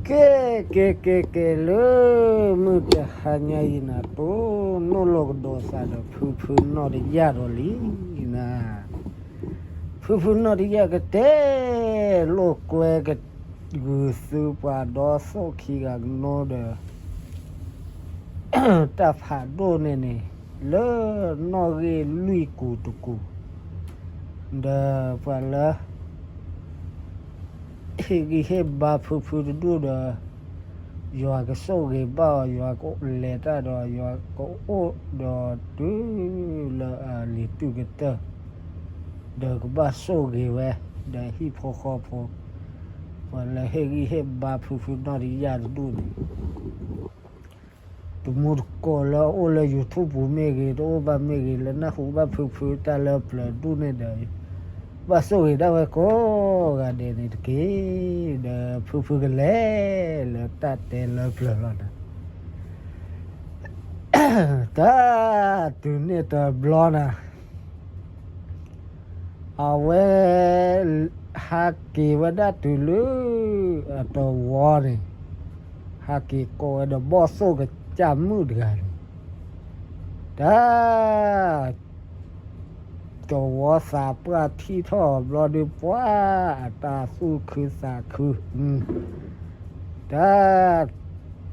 ကဲ ကဲ ကဲ ကဲ လၢမုၢ်တဟါညါအံၤနၤ တိၢ်နီၣ်လိာ်ကဒီးသးဒီး ဖုဖုနီၢ်တယၢ်ဒီးလံနၤ, ဖုဖုနီၢ်တယၢ်ကတဲလိာ်ကွဲ ကဂုာ်သုပှၤဒီသိၣ်ခံဂၤကနိဒီး တၢ်ဖးဒိၣ်န့ၣ်န့ၣ် လၢနီၣ်ဂံၢ်လွံၢ်ကူာ်တကူာ် ဒီးပှၤလၢ ဟ့ၣ်ဂံၢ်ဟ့ၣ်ဘါဖုဖုတဒူၣ်ဒီး ယွၤကဆိၣ်ဂ့ၤဘၣ်အီၤ, ယွၤကလဲၤတၢ်ဒီး ယွၤကအိၣ်ဒီးတုၤလၢအလံၤတုၤကတၢၢ် ဒီးကဘၣ်ဆိၣ်ဂ့ၤဝဲ ဒီးဟံၣ်ဖိဃီဖိ ပှၤလၢဟ့ၣ်ဂံၢ်ဟ့ၣ်ဘါဖုဖုနီၢ်တယၢ်တဒူၣ်န့ၣ် တမူတကိးလၢအအိၣ်လၢ YouTube ပူၤမ့ၢ်ဂ့ၤ, တအိၣ်ဘၣ်မ့ၢ်ဂ့ၤ, လၢနၢ်ဟူဘၣ်ဖုဖုတၢ်လၢပျၢၤဒူၣ်န့ၣ်ဒီး ဘၣ်ဆိၣ်ဂ့ၤဒၣ်ဝဲကိးဂၤဒဲးန့ၣ်တက့ၢ်. ဒီးဖုဖုကလဲၤလၢတၢ်တဲလၢပျၢၤလီၤနၤ. တၢ်တုၤန့ၣ်တဘျီနၤ အဝဲ ဟးက့ၤဝဲဒၣ်တုၤလၢ အတဝီန့ၣ်, ဟးက့ၤကိးဝဲဒီးဘီၣ်သိၣ်ကစၢ်မုၣ်တဂၤန့ၣ်, တၢ် တဝီသးပှၢ်ထံၣ်ထီၣ်ဘျီဒုး ပှၤအတၢ်သူၣ်ခုသးခု, တၢ်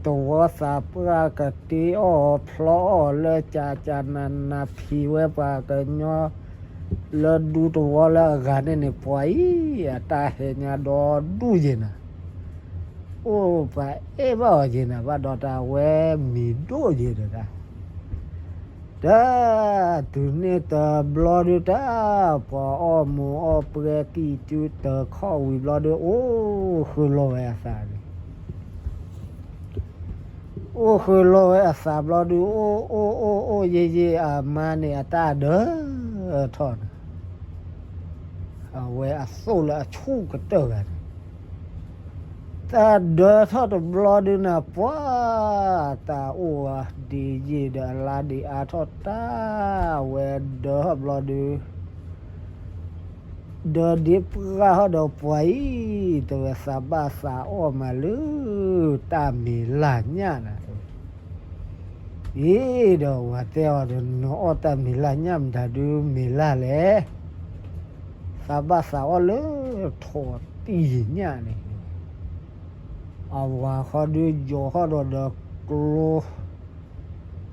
တဝီသးပှၢ်ကတ့အီၣ်ဖျီအီၣ်လၢကကနနဖံးဝဲပှၤကညီ လၢဒူတဝီလၢအဂၤန့ၣ်န့ၣ် ပှၤအံၤ အတၢ်ဟဲညါဒီဒူၣ်ယဲနၤ, အိၣ်ပှၤအဲၣ်ဘၣ်အီၤယဲနၤ ဘၣ်ဒီးတၢ်ဝဲမံၤဒိၣ်ယဲဒီးတၢ် တၢ် တုၤန့ၣ်တဘျီဒုးတၢ် ပှၤအီၣ်မူးအီၣ်ပှဲၤကံၢ်တုတခီၣ်ဝံၤဘျီဒုး အိၣ်ဃုာ်လီၤဝဲအသးန့ၣ်, အိၣ်ဃုာ်လီၤဝဲအသးဘျီဒုး အိၣ်အိၣ်အိၣ်အိၣ်ယံာ်ယံာ် အမါန့ၣ် အတၢ်ဒၢထီၣ်န့ၣ်, အဝဲအသိၣ်လၢအဆူၣ်ကတၢၢ်ဂၤန့ၣ် တၢ်ဒၢထီၣ်တဘျီဒုးနၤ ပှၤ တၢ်အိၣ်အဒံးယံာ်ဒီးအလါဒံးအါထီၣ်တၢ် ဝဲဒၢထီၣ်ဘျီဒုး ဒၢဒ့ပှၢ်ထီၣ်ဒီးပှၤအံၤ တဝဲသးဘၣ်သးအီၣ်မးလၢ တၢ်မံၤလၢ်ညၣ်နၤ အ့ ဒီးဝၤတဲအီၤဒီး နအီၣ်တၢ်မံၤလၢ်ညၣ်မတၤဒုးမံၤလၢ်လဲၣ်, သးဘၣ်သးအီၣ်လၢထိးတံၢ်ညၣ်န့ၣ်, အဝၤဃီဒုးယိၤဟီၣ်ဒီးဒီးကျိ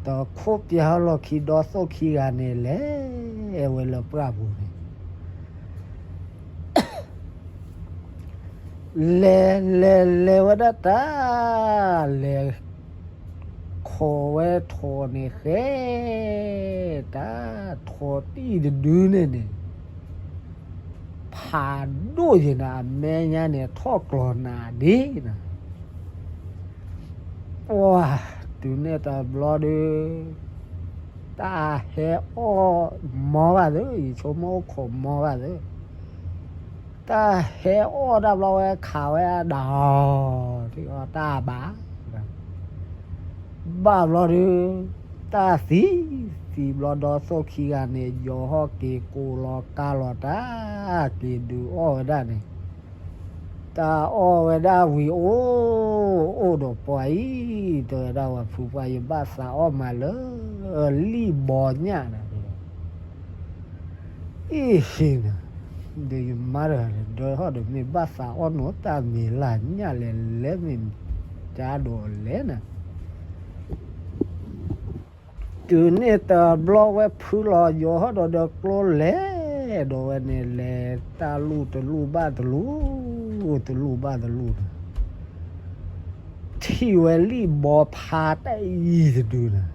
တခိၣ်ပျၢ်ဟီၣ်လီၢ်ခံဒီသိၣ်ခံဂၤန့ၣ် လဲၤဝဲလၢပှၢ်ပူၤန့ၣ် လဲၤလဲၤလဲၤဝဲဒၣ်တၢ် လဲၤခိးဝဲထိးန့ၣ်ဃဲ တၢ်ထိးတံၢ်တဒုန့ၣ်န့ၣ် ဖးဒိၣ်ယဲနၤ အမဲာ်ညါန့ၣ် ထီၣ်ကျီၤနၤဒ်နၤ ပှၤ တုၤန့ၣ်တဘျီဒုး တၢ်ဟဲအီၣ်မီဘၣ်သ့ ယဆိကမိၣ်အိၣ်ခိးမီဘၣ်သ့ တၢ်ဟဲအီၣ်တၢ်ဘျီဝဲခးဝဲဒၣ်အီၤ ထံၣ်အီၣ်တၢ်ဘၣ် ဘၣ်ဘျီဒုး တၢ်သံ သံဘျီဒီးသိၣ်ခံဂၤန့ၣ် ယီၤဟီၣ်က့ၤကိးလီၤကါလီၤတၢ် က့ၤဒုးအီၣ်ဝဲဒၣ်န့ၣ် တၢ်အီၣ်ဝဲဒၣ်ဝံၤအိၣ် အိၣ်ဒီးပှၤအံၤ တဲဝဲဒၣ်ဝဲဖုပှၢ် ယဘၣ်သးအီၣ်မးလၢ လံၣ်ဘီညၣ်နၤ အ့ၣ်ဟ့ၣ်နၤ ဒီးယမါတဂၤန့ၣ် ဒၢထီၣ်ဒီးမ့ၢ်ဘၣ်သးအီၣ်နီၤ တၢ်မံၤလၢ်ညၣ်လဲၣ် လဲၤမ့ၢ်ကါဒိးလဲၣ်နၤ တုၤန့ၣ်တဘျီဝဲဖုလီၤယီၤဟီၣ်ဒီးဒီးကျိလဲၤ ဒီးဝဲန့ၣ်လဲၤတၢ်လူၢ်တလူၢ်ဘၣ်တလူၢ် တလူၢ်ဘၣ်တလူၢ်န့ၣ် ထံၣ်ဝဲလံၣ်ဘီဖါတၢ်အံၤတဒုန့ၣ်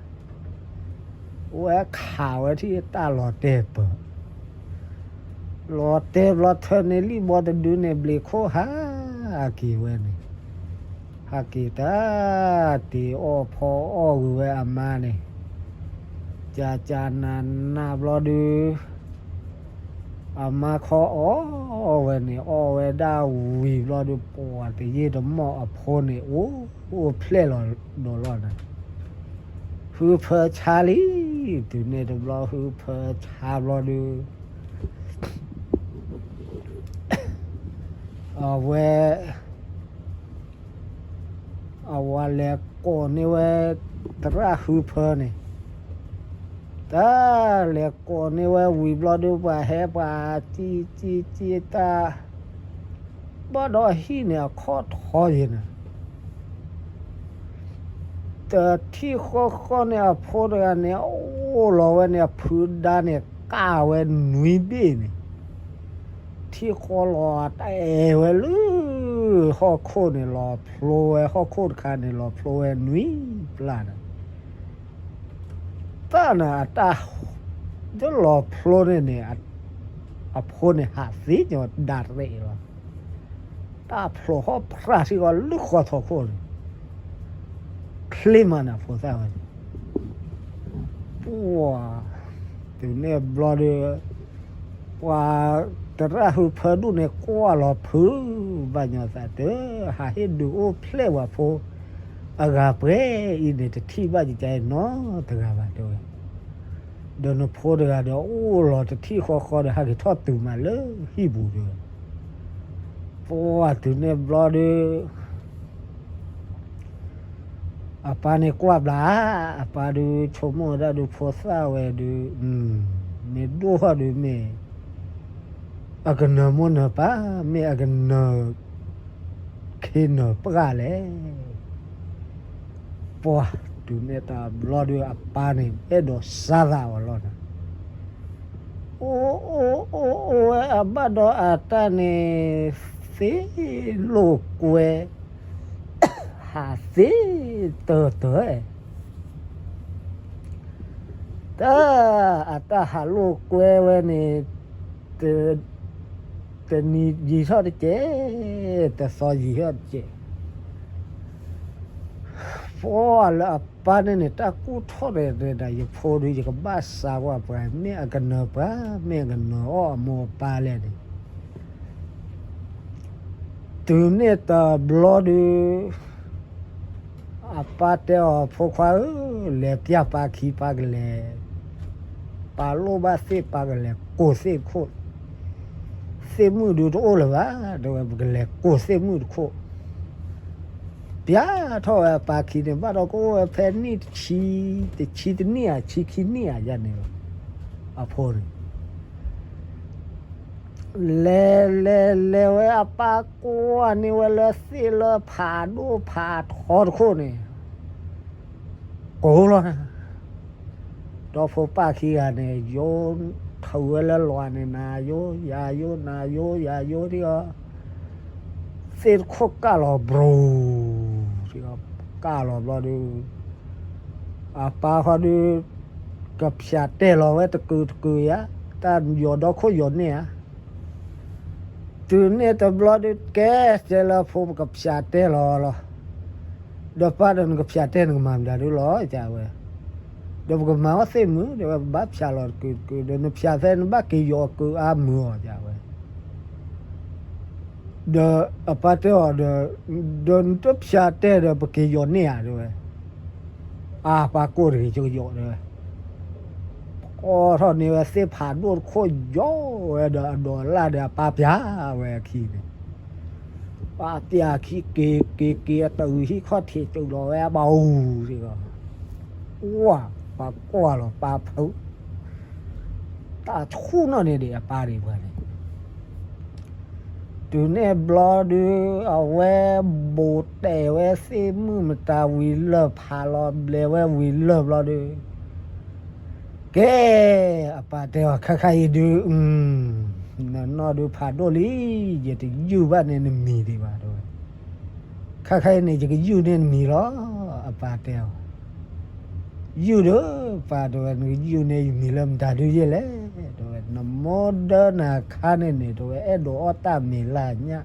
ဝဲခးဝဲထံၣ်တၢ်လီၤတဲာ်ပၢၤ လီၤတဲာ်ဘျီထၢန့ၣ် လံၣ်ဘီတဒုန့ၣ် ဘျံးခိၣ်ဟးက့ၤဝဲန့ၣ် ဟးက့ၤတၢ် တ့ၤအီၣ်ဖီအီၣ်ဂ့ၤဝဲအမါန့ၣ် ကကနနဘျီဒုး အမါခီအီၣ်ဝဲန့ၣ် အီၣ်ဝဲဒၣ်ဝံၤဘျီဒုး ပှၤတယ့ၢ်တမီၢ်အဖိန့ၣ် အိၣ်ဖျဲၣ်လီၤဒီးလီၤန့ၣ် ဟုဖၢဆါလံ တုၤန့ၣ်တဘျီဟုဖၢဆါဘျီဒုး အဝဲ တ အဝၤလဲၤကိးန့ၢ်ဝဲ သရၣ်ဟုဖၢန့ၣ်, တၢ်လဲၤကိးန့ၢ်ဝဲဝံၤဘျီဒီး ပှၤဟဲပှၤစံၣ်စံၣ်စံၣ်တၢ်, ဘၣ်ဒီးအဟံၣ်န့ၣ်အခီၣ်ထီယဲၢ်န့ၣ် တထံၣ်ဃီဃီန့ၣ် အဖိတဂၤန့ၣ် အိၣ်လီၤဝဲန့ၣ် အဖုဒါန့ၣ် ကၣ်ဝဲနွံဘ့ၣ်န့ၣ်, ထံၣ်ဃီလီၤတအဲၣ်ဝဲလၢ ဟီၣ်ခိၣ်န့ၣ် လီၤဖျိဝဲ ဟီၣ်ခိၣ်တခါန့ၣ် လီၤဖျိဝဲနွံပျၢ်န့ၣ်, တၢ်န့ၣ်အတၢ် တလီၤဖျိန့ၣ်န့ၣ် အဖိန့ၣ် ဟးသ့ၣ်ညီဒၣ်ရဲၣ်လီၤ. တၢ်ဖျိးဟီၣ်ဖြၣ်ထံဃီလၢဃီထီခိၣ်န့ၣ်, ချ့မးန့ၣ် အဖိသၣ်ဝဲန့ၣ်, ပှၤ တုၤန့ၣ်ဘျီဒီး ပှၤသရၣ်ဟုဖၢဒူၣ်န့ၣ် ကွၢ်လီၤဖုး ဘၣ်ညီသးတၢ် ဟးဟ့ၣ်ဒုးအိၣ်ဖျဲၣ်ပှၤဖိ အဂၤပှဲၤအံၤန့ၣ် တထံၣ်ဘၣ်ကကါအံၤနီတဂၤဘၣ်တဲဝဲ, ဒီးနဖိတဂၤဒီး အိၣ်လီၤတထံၣ်ဃီဃီဒီး ဟဲက့ၤထီၣ်တုၤမးလၢဟံၣ်ပူၤဒီး, ပှၤတုၤန့ၣ်ဘျီဒီး အပၢ်န့ၣ်ကွၢ်ဘျါ, အပၢ်ဒုးဆိကမိၣ်ဝဲဒၣ်ဒုး ဖိသၣ်ဝဲဒုး မ့ၢ်ဒိၣ်ထီၣ်ဒုးမ့ၢ် အကနၢၤမိၢ်နၢၤပၢ် မ့ၢ်အကနၢၤခ့နၢၤပှၢ်လဲၣ်. ပှၤတုၤန့ၣ်တဘျီဒီး အပၢ်န့ၣ် အဲၣ်ဒိးစါသးအီၤလီၤန့ၣ်, အိၣ်အိၣ်အိၣ်အိၣ်ဝဲ အဘၣ်ဒီးအတၢ်န့ၣ် သ့ၣ်လိာ်ကွဲ ဟးသ့ၣ်တၢၤတၢၤ တၢ် အတၢ်ဟးလိာ်ကွဲဝဲန့ၣ် တနံၤယံာ်ထီၣ်တကဲး, တသီယံာ်ထီၣ်တကဲး, ပှၤလၢအပၢ်န့ၣ်န့ၣ် တၢ်ကူၣ်ထီၣ်ဒီးတဲဒၣ် ယဖိဒီး ယကဘၣ်စါကွၢ်ပှၤ မ့ၢ်အကနၢၤပှၤ မ့ၢ်အကနၢၤအီၣ်အမိၢ်အပၢ်လဲၣ်န့ၣ်, တုၤန့ၣ်တဘျီဒီး အပၢ်တဲအီၤ ဖိခွါဧၢ, လဲၤပျၢ်ပၢ်ခံ ပၢ်ကလဲၤ ပၢ်လိၣ်ဘၣ်သ့ၣ် ပၢ်ကလဲၤကိးသ့ၣ်တခိၣ်, သ့ၣ်မုၣ်ဒုးတအိၣ်လၢၤဘၣ် တဲဝဲ ပကလဲၤကိးသ့ၣ်မုၣ်တခိၣ်, ပျၢ်ထီၣ်ဝဲအပၢ်ခံန့ၣ် ဘၣ်ဒီးကအိၣ်ဝဲဖဲနံၣ်တဆံ, တဆံတနံၣ်ဧါ ဆံခံနံၣ်ဧါယၤန့ၣ်လီၤ, အဖိန့ၣ် လဲၤလဲၤလဲၤဝဲ အပၢ်ကွၢ်န့ၢ်ဝဲလၢသ့ၣ်လၢဖးဒိၣ်ဖးထီတခိၣ်န့ၣ် ကိးလီၤ, ဒီဖိပၢ်ခံဂၤန့ၣ် ယိ ထုးဝဲလၢလွးန့ၣ် နၤယိ ယၤယိ နၤယိ ယၤယိ ဒ်အီၤ, သ့ၣ်တခိၣ်ကၢ်လီၤ ဘြူၤ ဒ်အီၤ, ကၢ်လီၤဘျီဒီး အပၢ်ဃီဒီး ကဖျးတဲာ်လီၤဝဲတကုာ်တကုာ်ယါ, တၢ်ယီၤဒီခိၣ်ယီၤန့ၣ်ဧါ, တုၤန့ၣ်တဘျီဒုး ကဲတဲလၢဖိ ပကဖျးတဲာ်လီၤလီၤ, ဒီးပၢ်ဒီး နကဖျးတဲာ် နကမၤမတၤဒုလီၤ တဲဝဲ, ဒီးပကမၤအီၣ်သ့ၣ်မုၢ် တဲဝဲ, ပဘၣ်ဖျးလီၤတကုာ်တကုာ် ဒီးနဖျးဖဲ နဘၣ်က့ၤယီၤအကုာ်အါမုာ်အီၤ တဲဝဲ ဒီးအပၢ်တဲအီၤဒီး, ဒီးနတဖျးတဲာ်ဒီး ပက့ၤယီၤန့ၢ်ဧါ တဲဝဲ, အါ ပၢ်ကိၢ်တဂ့ၤ ယကယီၤ တဲဝဲ, ကိးထီၣ်န့ၢ်ဝဲသ့ၣ်ဖးဒိၣ်တခိၣ် ယီၤဝဲဒီးအဒိးအလၣ်ဒီး အပၢ်ပျၢ်ဝဲအခံန့ၣ်, ပၢ်ပျၢ်ခံ က့ၤက့ၤက့ၤ အတဂုၤဟံၣ်ခီၣ်ထံးတုၤလီၤဝဲ အဘၣ်အူၤ စ့ၢ်ကီး, ဝါ ပၢ်ကွၢ်လီၤ ပၢ်ဖုး တၢ်ဆူၣ်နီၣ်န့ၣ်ဒံး အပၢ်ဒံးပှၤန့ၣ်, တုၤန့ၣ်ဘျီဒုး အဝဲဘူးတဲာ်ဝဲသ့ၣ်မုၣ်မတၤဝံၤလၢာ် ဖးလီၤဘျဲးဝဲဝံၤလၢာ်ဘျီဒုး, ကဲ အပၢ်တဲအီၤ ခဲခါအံၤဒုး နနီၢ်ဒုးဖးဒိၣ်လံ, ယတယုၢ်ဘၣ်န့ၢ်နမံၤဒံးဘၣ် တဲဝဲ, ခဲခါအံၤန့ၣ် ယကယုၢ်န့ၢ်နမံၤလီၤ, အပၢ်တဲအီၤ ယုၢ်ဒီး ပၢ်တဲဝဲ နကယုၢ်န့ၢ်ယမံၤလၢမတၤဒုးယဲလဲၣ် တဲဝဲ, နမိၢ်ဒၢနၤခါန့ၣ်န့ၣ် တဲဝဲ အဲၣ်ဒိးအီၣ်တၢ်မံၤလၢညၣ်,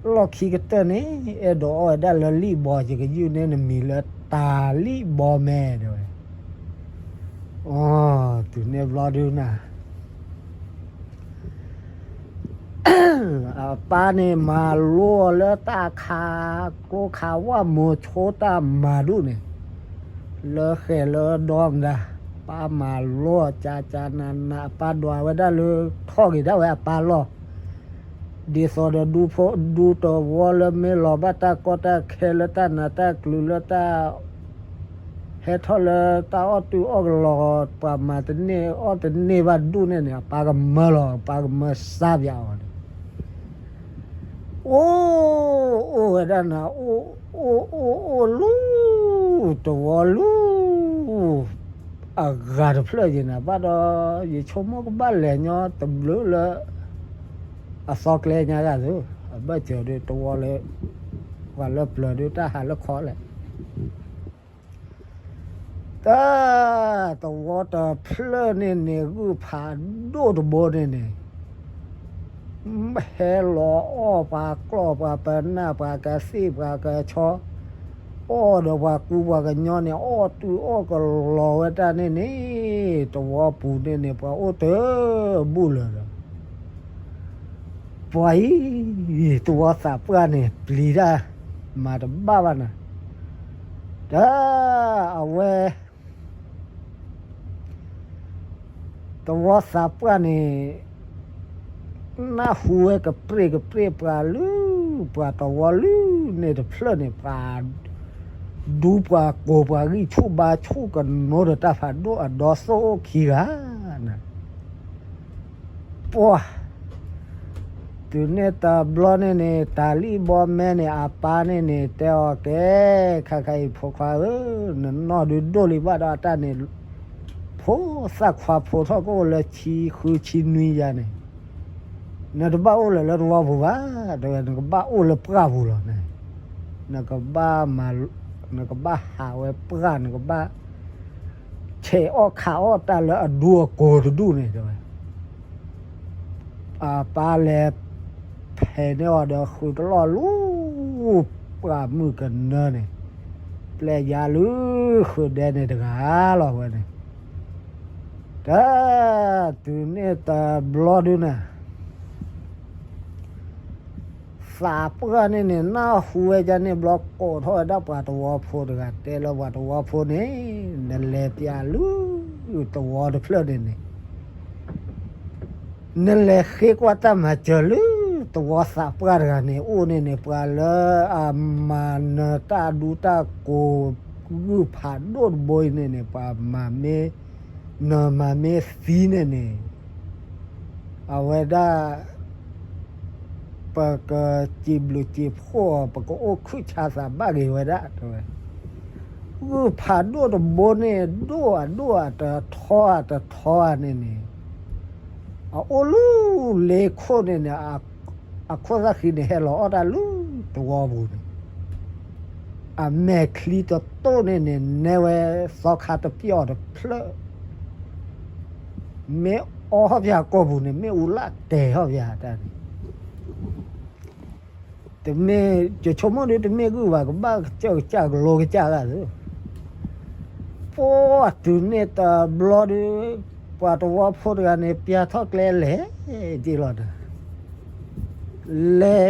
လီၢ်ခံကတၢၢ်န့ၣ် အဲၣ်ဒိးအီၣ်ဝဲဒၣ်လၢလံၣ်ဘီ ယကယုၢ်န့ၢ်နမံၤလၢတၢ်လံၣ်ဘီမဲ တဲဝဲ, အ တုၤန့ၣ်ဘျီဒုးနၤ အပၢ်န့ၣ်မၤလိအီၤလၢတၢ်ခးကျိခးဝၣ် မိၤဆိတၢ်မၤဒူၣ်န့ၣ်, လၢဃဲၤလၢဒီမတၤ, ပၢ်မၤလိအီၤ ကကနန အပၢ်ဒွးဝဲဒၣ်လၢ ထီၣ်က့ၤဒၣ်ဝဲအပၢ်လီၢ်, ဒ်သိးဒီးဒူဖိ ဒူသဝီလၢမ့ၢ်လီၤဘၣ်တၢ်ကီတၢ်ခဲလၢတၢ်နးတၢ်ကျုၤလၢတၢ် ဟဲထီၣ်လၢတၢ်အီၣ်တုၤအီၣ်ကလီၤ ပှၤမၤတန့ၢ်အီၣ်တန့ၢ်ဘၣ်ဒူၣ်န့ၣ်န့ၣ် အပၢ်ကမၢလီၤ အပၢ်ကမၢစါပၠးအီၤန့ၣ် အိၣ် အိၣ်ဝဲဒၣ်နၤ အိၣ် အိၣ် အိၣ် အိၣ်လူၤ သဝီလူၤ အဂၤတဖျၢၣ်ယံၤနၤ ဘၣ်ဒီး ယဆိကမိၣ်ကဘၣ်လဲၤညီတဘျုးလၢ အသီကျဲညါဂၤသု အဘၢၣ်စၢၤဒုးသဝီလၢ ပှၤလၢပျၢၤဒုးတၢ်ဟးလၢခီလဲၣ် တၢ် သဝီတဖျၢၣ်န့ၣ်န့ၣ် ဂုၢ်ဖးဒိၣ်တဘိန့ၣ်န့ၣ် ဟဲလီၤအီၣ်ပှၤကျီၢ်ပှၤပနၢ်ပှၤကသ့ၣ်ပှၤကဆီ အီၣ်ဒီးပှၤကူပှၤကညီန့ၣ် အီၣ်တုၤအီၣ်ကလီၤဝဲတၢ်န့ၣ်န့ၣ် သဝီပူၤန့ၣ်န့ၣ် ပှၤအိၣ်တဘူၣ်လၢၤဒီး ပှၤအံၤ သဝီသးပှၢ်န့ၣ် ပျံၤတၢ် မၤတဘၣ်ဘၣ်နၤ တၢ် အဝဲ သဝီသးပှၢ်န့ၣ် နၢ်ဟူဝဲကပြ့ၣ်ကပြ့ၣ်ပှၤလု ပှၤသဝီလုန့ၣ်တဖျၢၣ်န့ၣ် ပှၤ ဒူပှၤကိးပှၤဂံၢ်ဆူၣ်ဘါဆူၣ်ကနိဒီးတၢ်ဖးဒိၣ်အဒီသိၣ်အိၣ်ခံဂၤ ပှၤ တုၤန့ၣ်တဘျီန့ၣ်န့ၣ် တၤလံၣ်ဘီမဲန့ၣ် အပၢ်န့ၣ်န့ၣ် တဲအီၤကဲ ခဲခါအံၤဖိခွါဧၢ, နနီၢ်ဒုးဒိၣ်လံဘၣ်ဒီးအတၢ်န့ၣ် ဖိသၣ်ခွါဖိထီၣ်ကအိၣ်လၢဆံဃုဆံနွံယါန့ၣ် နတဘၣ်အိၣ်လၢၤလၢသဝီပူၤဘၣ်, တဲဝဲ နကဘၣ်အိၣ်လၢပှၢ်ပူၤလီၤန့ၣ်, နကဘၣ်မၤ နကဘၣ်ဟးဝဲပှၢ် နကဘၣ် ဆဲးအီၣ်ခးအီၣ်တၢ်လၢအဒူအကိာ်တဒူၣ်န့ၣ် တဲဝဲ အပၢ်လဲၤဖဲးန့ၢ်အီၤဒီးဃုတလီၢ်လူၤ ပှၢ်မုၢ်ကနၢန့ၣ် ပျဲၢ်ယါလု ဃုဒဲန့ၣ်တဂၤလီၤဝဲန့ၣ်, တၢ် တုၤန့ၣ်တဘျီဒုန့ၣ် သးပှၢ်န့ၣ်န့ၣ် နၢ်ဟူဝဲဒ်န့ၣ်ဘျီ ကိးထီၣ်ဝဲဒၣ်ပှၤသဝီဖိတဂၤ တဲလၢပှၤသဝီဖိန့ၣ် နလဲၤပၠးလု သဝီတဖျၢၣ်န့ၣ်န့ၣ် နလဲၤဃ့ကွၢ်တၢ်မၤစၢၤလု သဝီသးပှၢ်တဂၤန့ၣ် အိၣ်န့ၣ်န့ၣ် ပှၤလၢအမၤနၢၤတၢ်ဒူတၢ်ကိး ဂုၢ်ဖးဒိၣ်တဘိအံၤန့ၣ်န့ၣ် ပှၤမၤမ့ၢ် နၢၤမၤမ့ၢ်သံန့ၣ်န့ၣ် အဝဲဒၣ် ပကစံးဘျုးစံးဖှိၣ်အီၤ ပကအိၣ်ခုၣ်ဆါသးဘၣ်ဂ့ၤဝဲဒၣ် တဲဝဲ, ဂုၢ်ဖးဒိၣ်တဘိန့ၣ် ဒိၣ်အဒိၣ်အတထီအတထီအန့ၣ်န့ၣ် အအိၣ်လူလ့ခိၣ်န့ၣ်န့ၣ် အခိၣ်သၣ်ဃံန့ၣ် ဟဲလီၤအီၣ်တၢ်လၢသဝီပူၤန့ၣ် အမဲာ်ချံတတိၢ်န့ၣ်န့ၣ် နဲဝဲသီခါတပျီၢ်တဖျၢၣ် မ့ၢ်အီၣ်ဟီၣ်ပၠးကိာ်ပူၤန့ၣ် မ့ၣ်အူလၢကဲၤဟီၣ်ပၠးတၢ်န့ၣ် တမ့ၢ် ယဆိကမိၣ်ဒ်တမ့ၢ်ဂုၢ်ဘၣ် ကဘၣ်ကစၢၢ်ကစၢ်ကလိကစၢ်ဂၤသု ပှၢ်တုၤန့ၣ်တဘျီဒု ပှၤသဝီဖိတဂၤန့ၣ် ပျၢ်ထီၣ်ကျဲလဲၤ က့ၤလီၤဒီး လဲၤ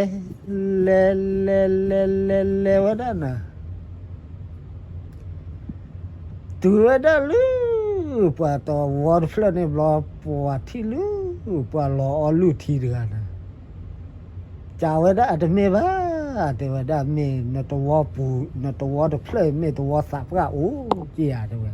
လဲၤ လဲၤ လဲၤ လဲၤ လဲၤဝဲဒၣ်နၤ တုၤဝဲဒၣ်လၢ ပှၤသဝီတဖျၢၣ်န့ၣ်ဘျီ ပှၤထံၣ်လၢ ပှၤလီၤအီလုၢ်ထံတဂၤန့ၣ် ကးဝဲဒၣ်အတမ့ၢ်ဘၣ် တဲဝဲဒၣ်မ့ၢ်နသဝီပူၤ နသဝီတဖျၢၣ်အံၤမ့ၢ်သဝီသးပှၢ်အိၣ်က့ၤဧါ တဲဝဲ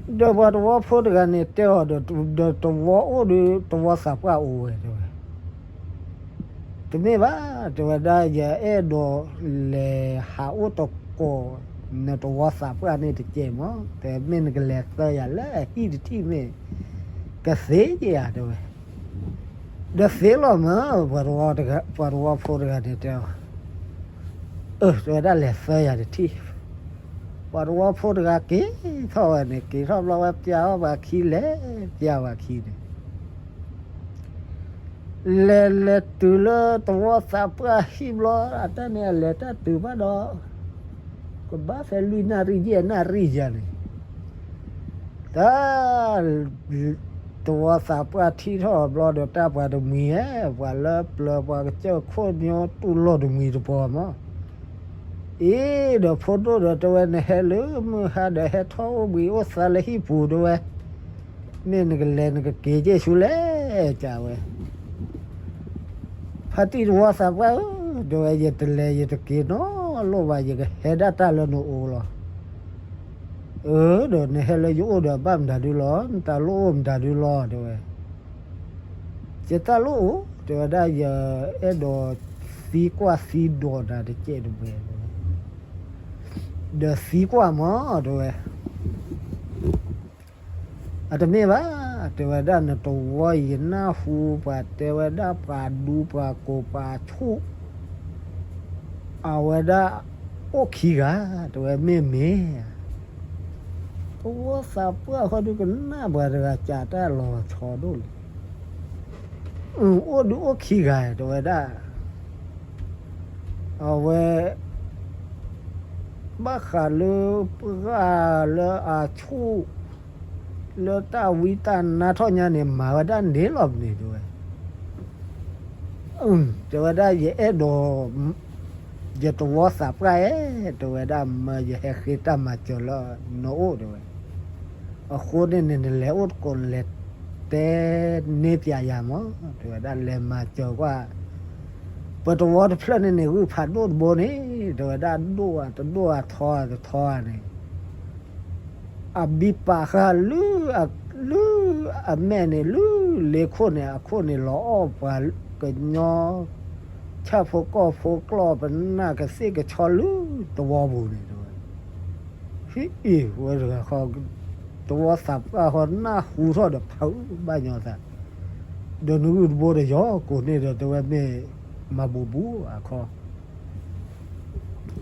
ဒီးပှၤသဝီဖိတဂၤန့ၣ် တဲအီၤဒီး ဒီးသဝီအိၣ်ဒီး သဝီသးပှၢ်အိၣ်ဝဲ တဲဝဲ တမ့ၢ်ဘၣ် တဲဝဲဒၣ် ယအဲၣ်ဒိးလဲၤဟးအိၣ်သကိး နသဝီသးပှၢ်န့ၣ်တကဲးမး တဲမ့ၢ်နကလဲၤသၢယၤလၢအဟံၣ်တထံၣ်မ့ၢ် ကသ့ဧါ တဲဝဲ ဒီးသ့လီၤမး ပှၤသဝီဖိတဂၤန့ၣ်တဲအီၤ အၢ တဲဝဲဒၣ်လဲၤသၢယၤတထံၣ် ပှၤသဝီဖိတဂၤက့ၤထီၣ်ဝဲန့ၣ် က့ၤထီၣ်ဘျီဝဲပျၢ်အီၣ်ပှၤခံလဲၤ ပျၢ်ပှၤခံန့ၣ် လဲၤလဲၤတုၤလၢသဝီသးပှၢ်ဟံၣ်ဘျီ အတၢ်န့ၣ်အလဲၤတၢ်တုၤဘၣ်ဒီး ကဘၣ်ဖဲလွံၢ်နၣ်ရံၣ်ယဲၢ်နၣ်ရံၣ်ယၤန့ၣ် တၢ် သဝီသးပှၢ်ထံၣ်ထီၣ်ဘျီဒီးတၢ်ပှၤတမှံၤဧၢ ပှၤလၢပျၢၤပှၤကစၢၢ်ခိၣ်ညီတူၢ်လိာ်တမှံၤတပှီၤမး အ့ ဒီးဖိဒိၣ်ဒီးတဲဝဲ နဟဲလၢမုၢ်ဟါဒီးဟဲထီၣ်အိၣ်ဘှံးအိၣ်သါလၢဟံၣ်ပူၤတဲဝဲ မ့ၢ်နကလဲၤနကက့ၤက့ၤဆူလဲၣ် ကဝဲ. ဖါတံၢ်တဝီသးပှၢ်ဧၢ, တဲဝဲ, ယတလဲၤယတက့ၤနီတဘျီဘၣ်, ယကဟဲဒၣ်တၢ်လၢနအိၣ်လီၤ. အၢ ဒီးနဟဲလၢယအိၣ်ဒီးဘၣ်မတၤဒုလီၤ, နတၢ်လိၣ်အိၣ်မတၤဒုလီၤ တဲဝဲ. ယတၢ်လိၣ်အိၣ် တဲဝဲဒၣ်, ယအဲၣ်ဒိးသံကွၢ်သံဒိးနၤတစဲးတမှဲၤ ဒီးသံကွၢ်မး တဲဝဲ. အတမ့ၢ်ဘၣ် တဲဝဲဒၣ်, နတဝီအံၤ ယနၢ်ဟူပှၤတဲဝဲဒၣ် ပှၤဒူပှၤကိးပှၤဆူၣ် အဝဲဒၣ်အိၣ်ခံဂၤ တဲဝဲ, မ့ၢ်မ့ၢ်ဧါ. တဝီသးပှၢ်ဃီဒုးကနၣ်ပှၤတဂၤစံးတၢ်လီၤဆီဒိၣ်လဲၣ်. အိၣ်ဒုးအိၣ်ခံဂၤ တဲဝဲဒၣ်. အဝဲ ဘၣ်ဃးလၢပှၤလၢအဆူၣ် လၢတၢ်ဝံတၢ်နါထီၣ်ညါန့ၣ် မၤဝဲဒၣ်န့ၣ်လီၤပန့ၣ် တဲဝဲ. တဲဝဲဒၣ်, ယအဲၣ်ဒိး ယတဝီသးပှၢ်ဧၢ, တဲဝဲဒၣ်, မၢယဟဲဃ့တၢ်မၤစၢၤလၢနအိၣ် တဲဝဲ. အဃိန့ၣ်န့ၣ် နလဲၤအိၣ်တကိး နလဲၤတဲန့ၢ်ပၠးယၤမး တဲဝဲဒၣ်, လဲၤမၤစၢၤကွၢ်. ပတဝီတဖျၢၣ်န့ၣ်န့ၣ် ဂုၢ်ဖးဒိၣ်တဘိန့ၣ် တဲဝဲဒၣ်, ဒိၣ်ဧါတဒိၣ်ဧါ ထီဧါတထီဧါန့ၣ် အဘံပာ်ဃာ်လၢ လၢအမဲာ်န့ၣ် လၢလ့ခိၣ်န့ၣ် အခိၣ်န့ၣ် လီၤအီၣ်ပှၤကညီ ဆၣ်ဖိကီၢ်ဖိ ကျီၢ်ပနၢ် ကသ့ၣ်ကဆီလၢတဝီပူၤန့ၣ် တဲဝဲ. ဟံးအ့ၣ်ဝဲတဂၤဃီ တဝီသးပှၢ်ဃီ နၢ်ဟူထီၣ်ဒီး ဖးအုဘၣ်ညီသး ဒီးနဂုၢ်တဘိဒီး ယီၤကိးန့ၢ်ဒီး တဲဝဲမ့ၢ်မၤဘူၣ်ဘူၣ်အခီ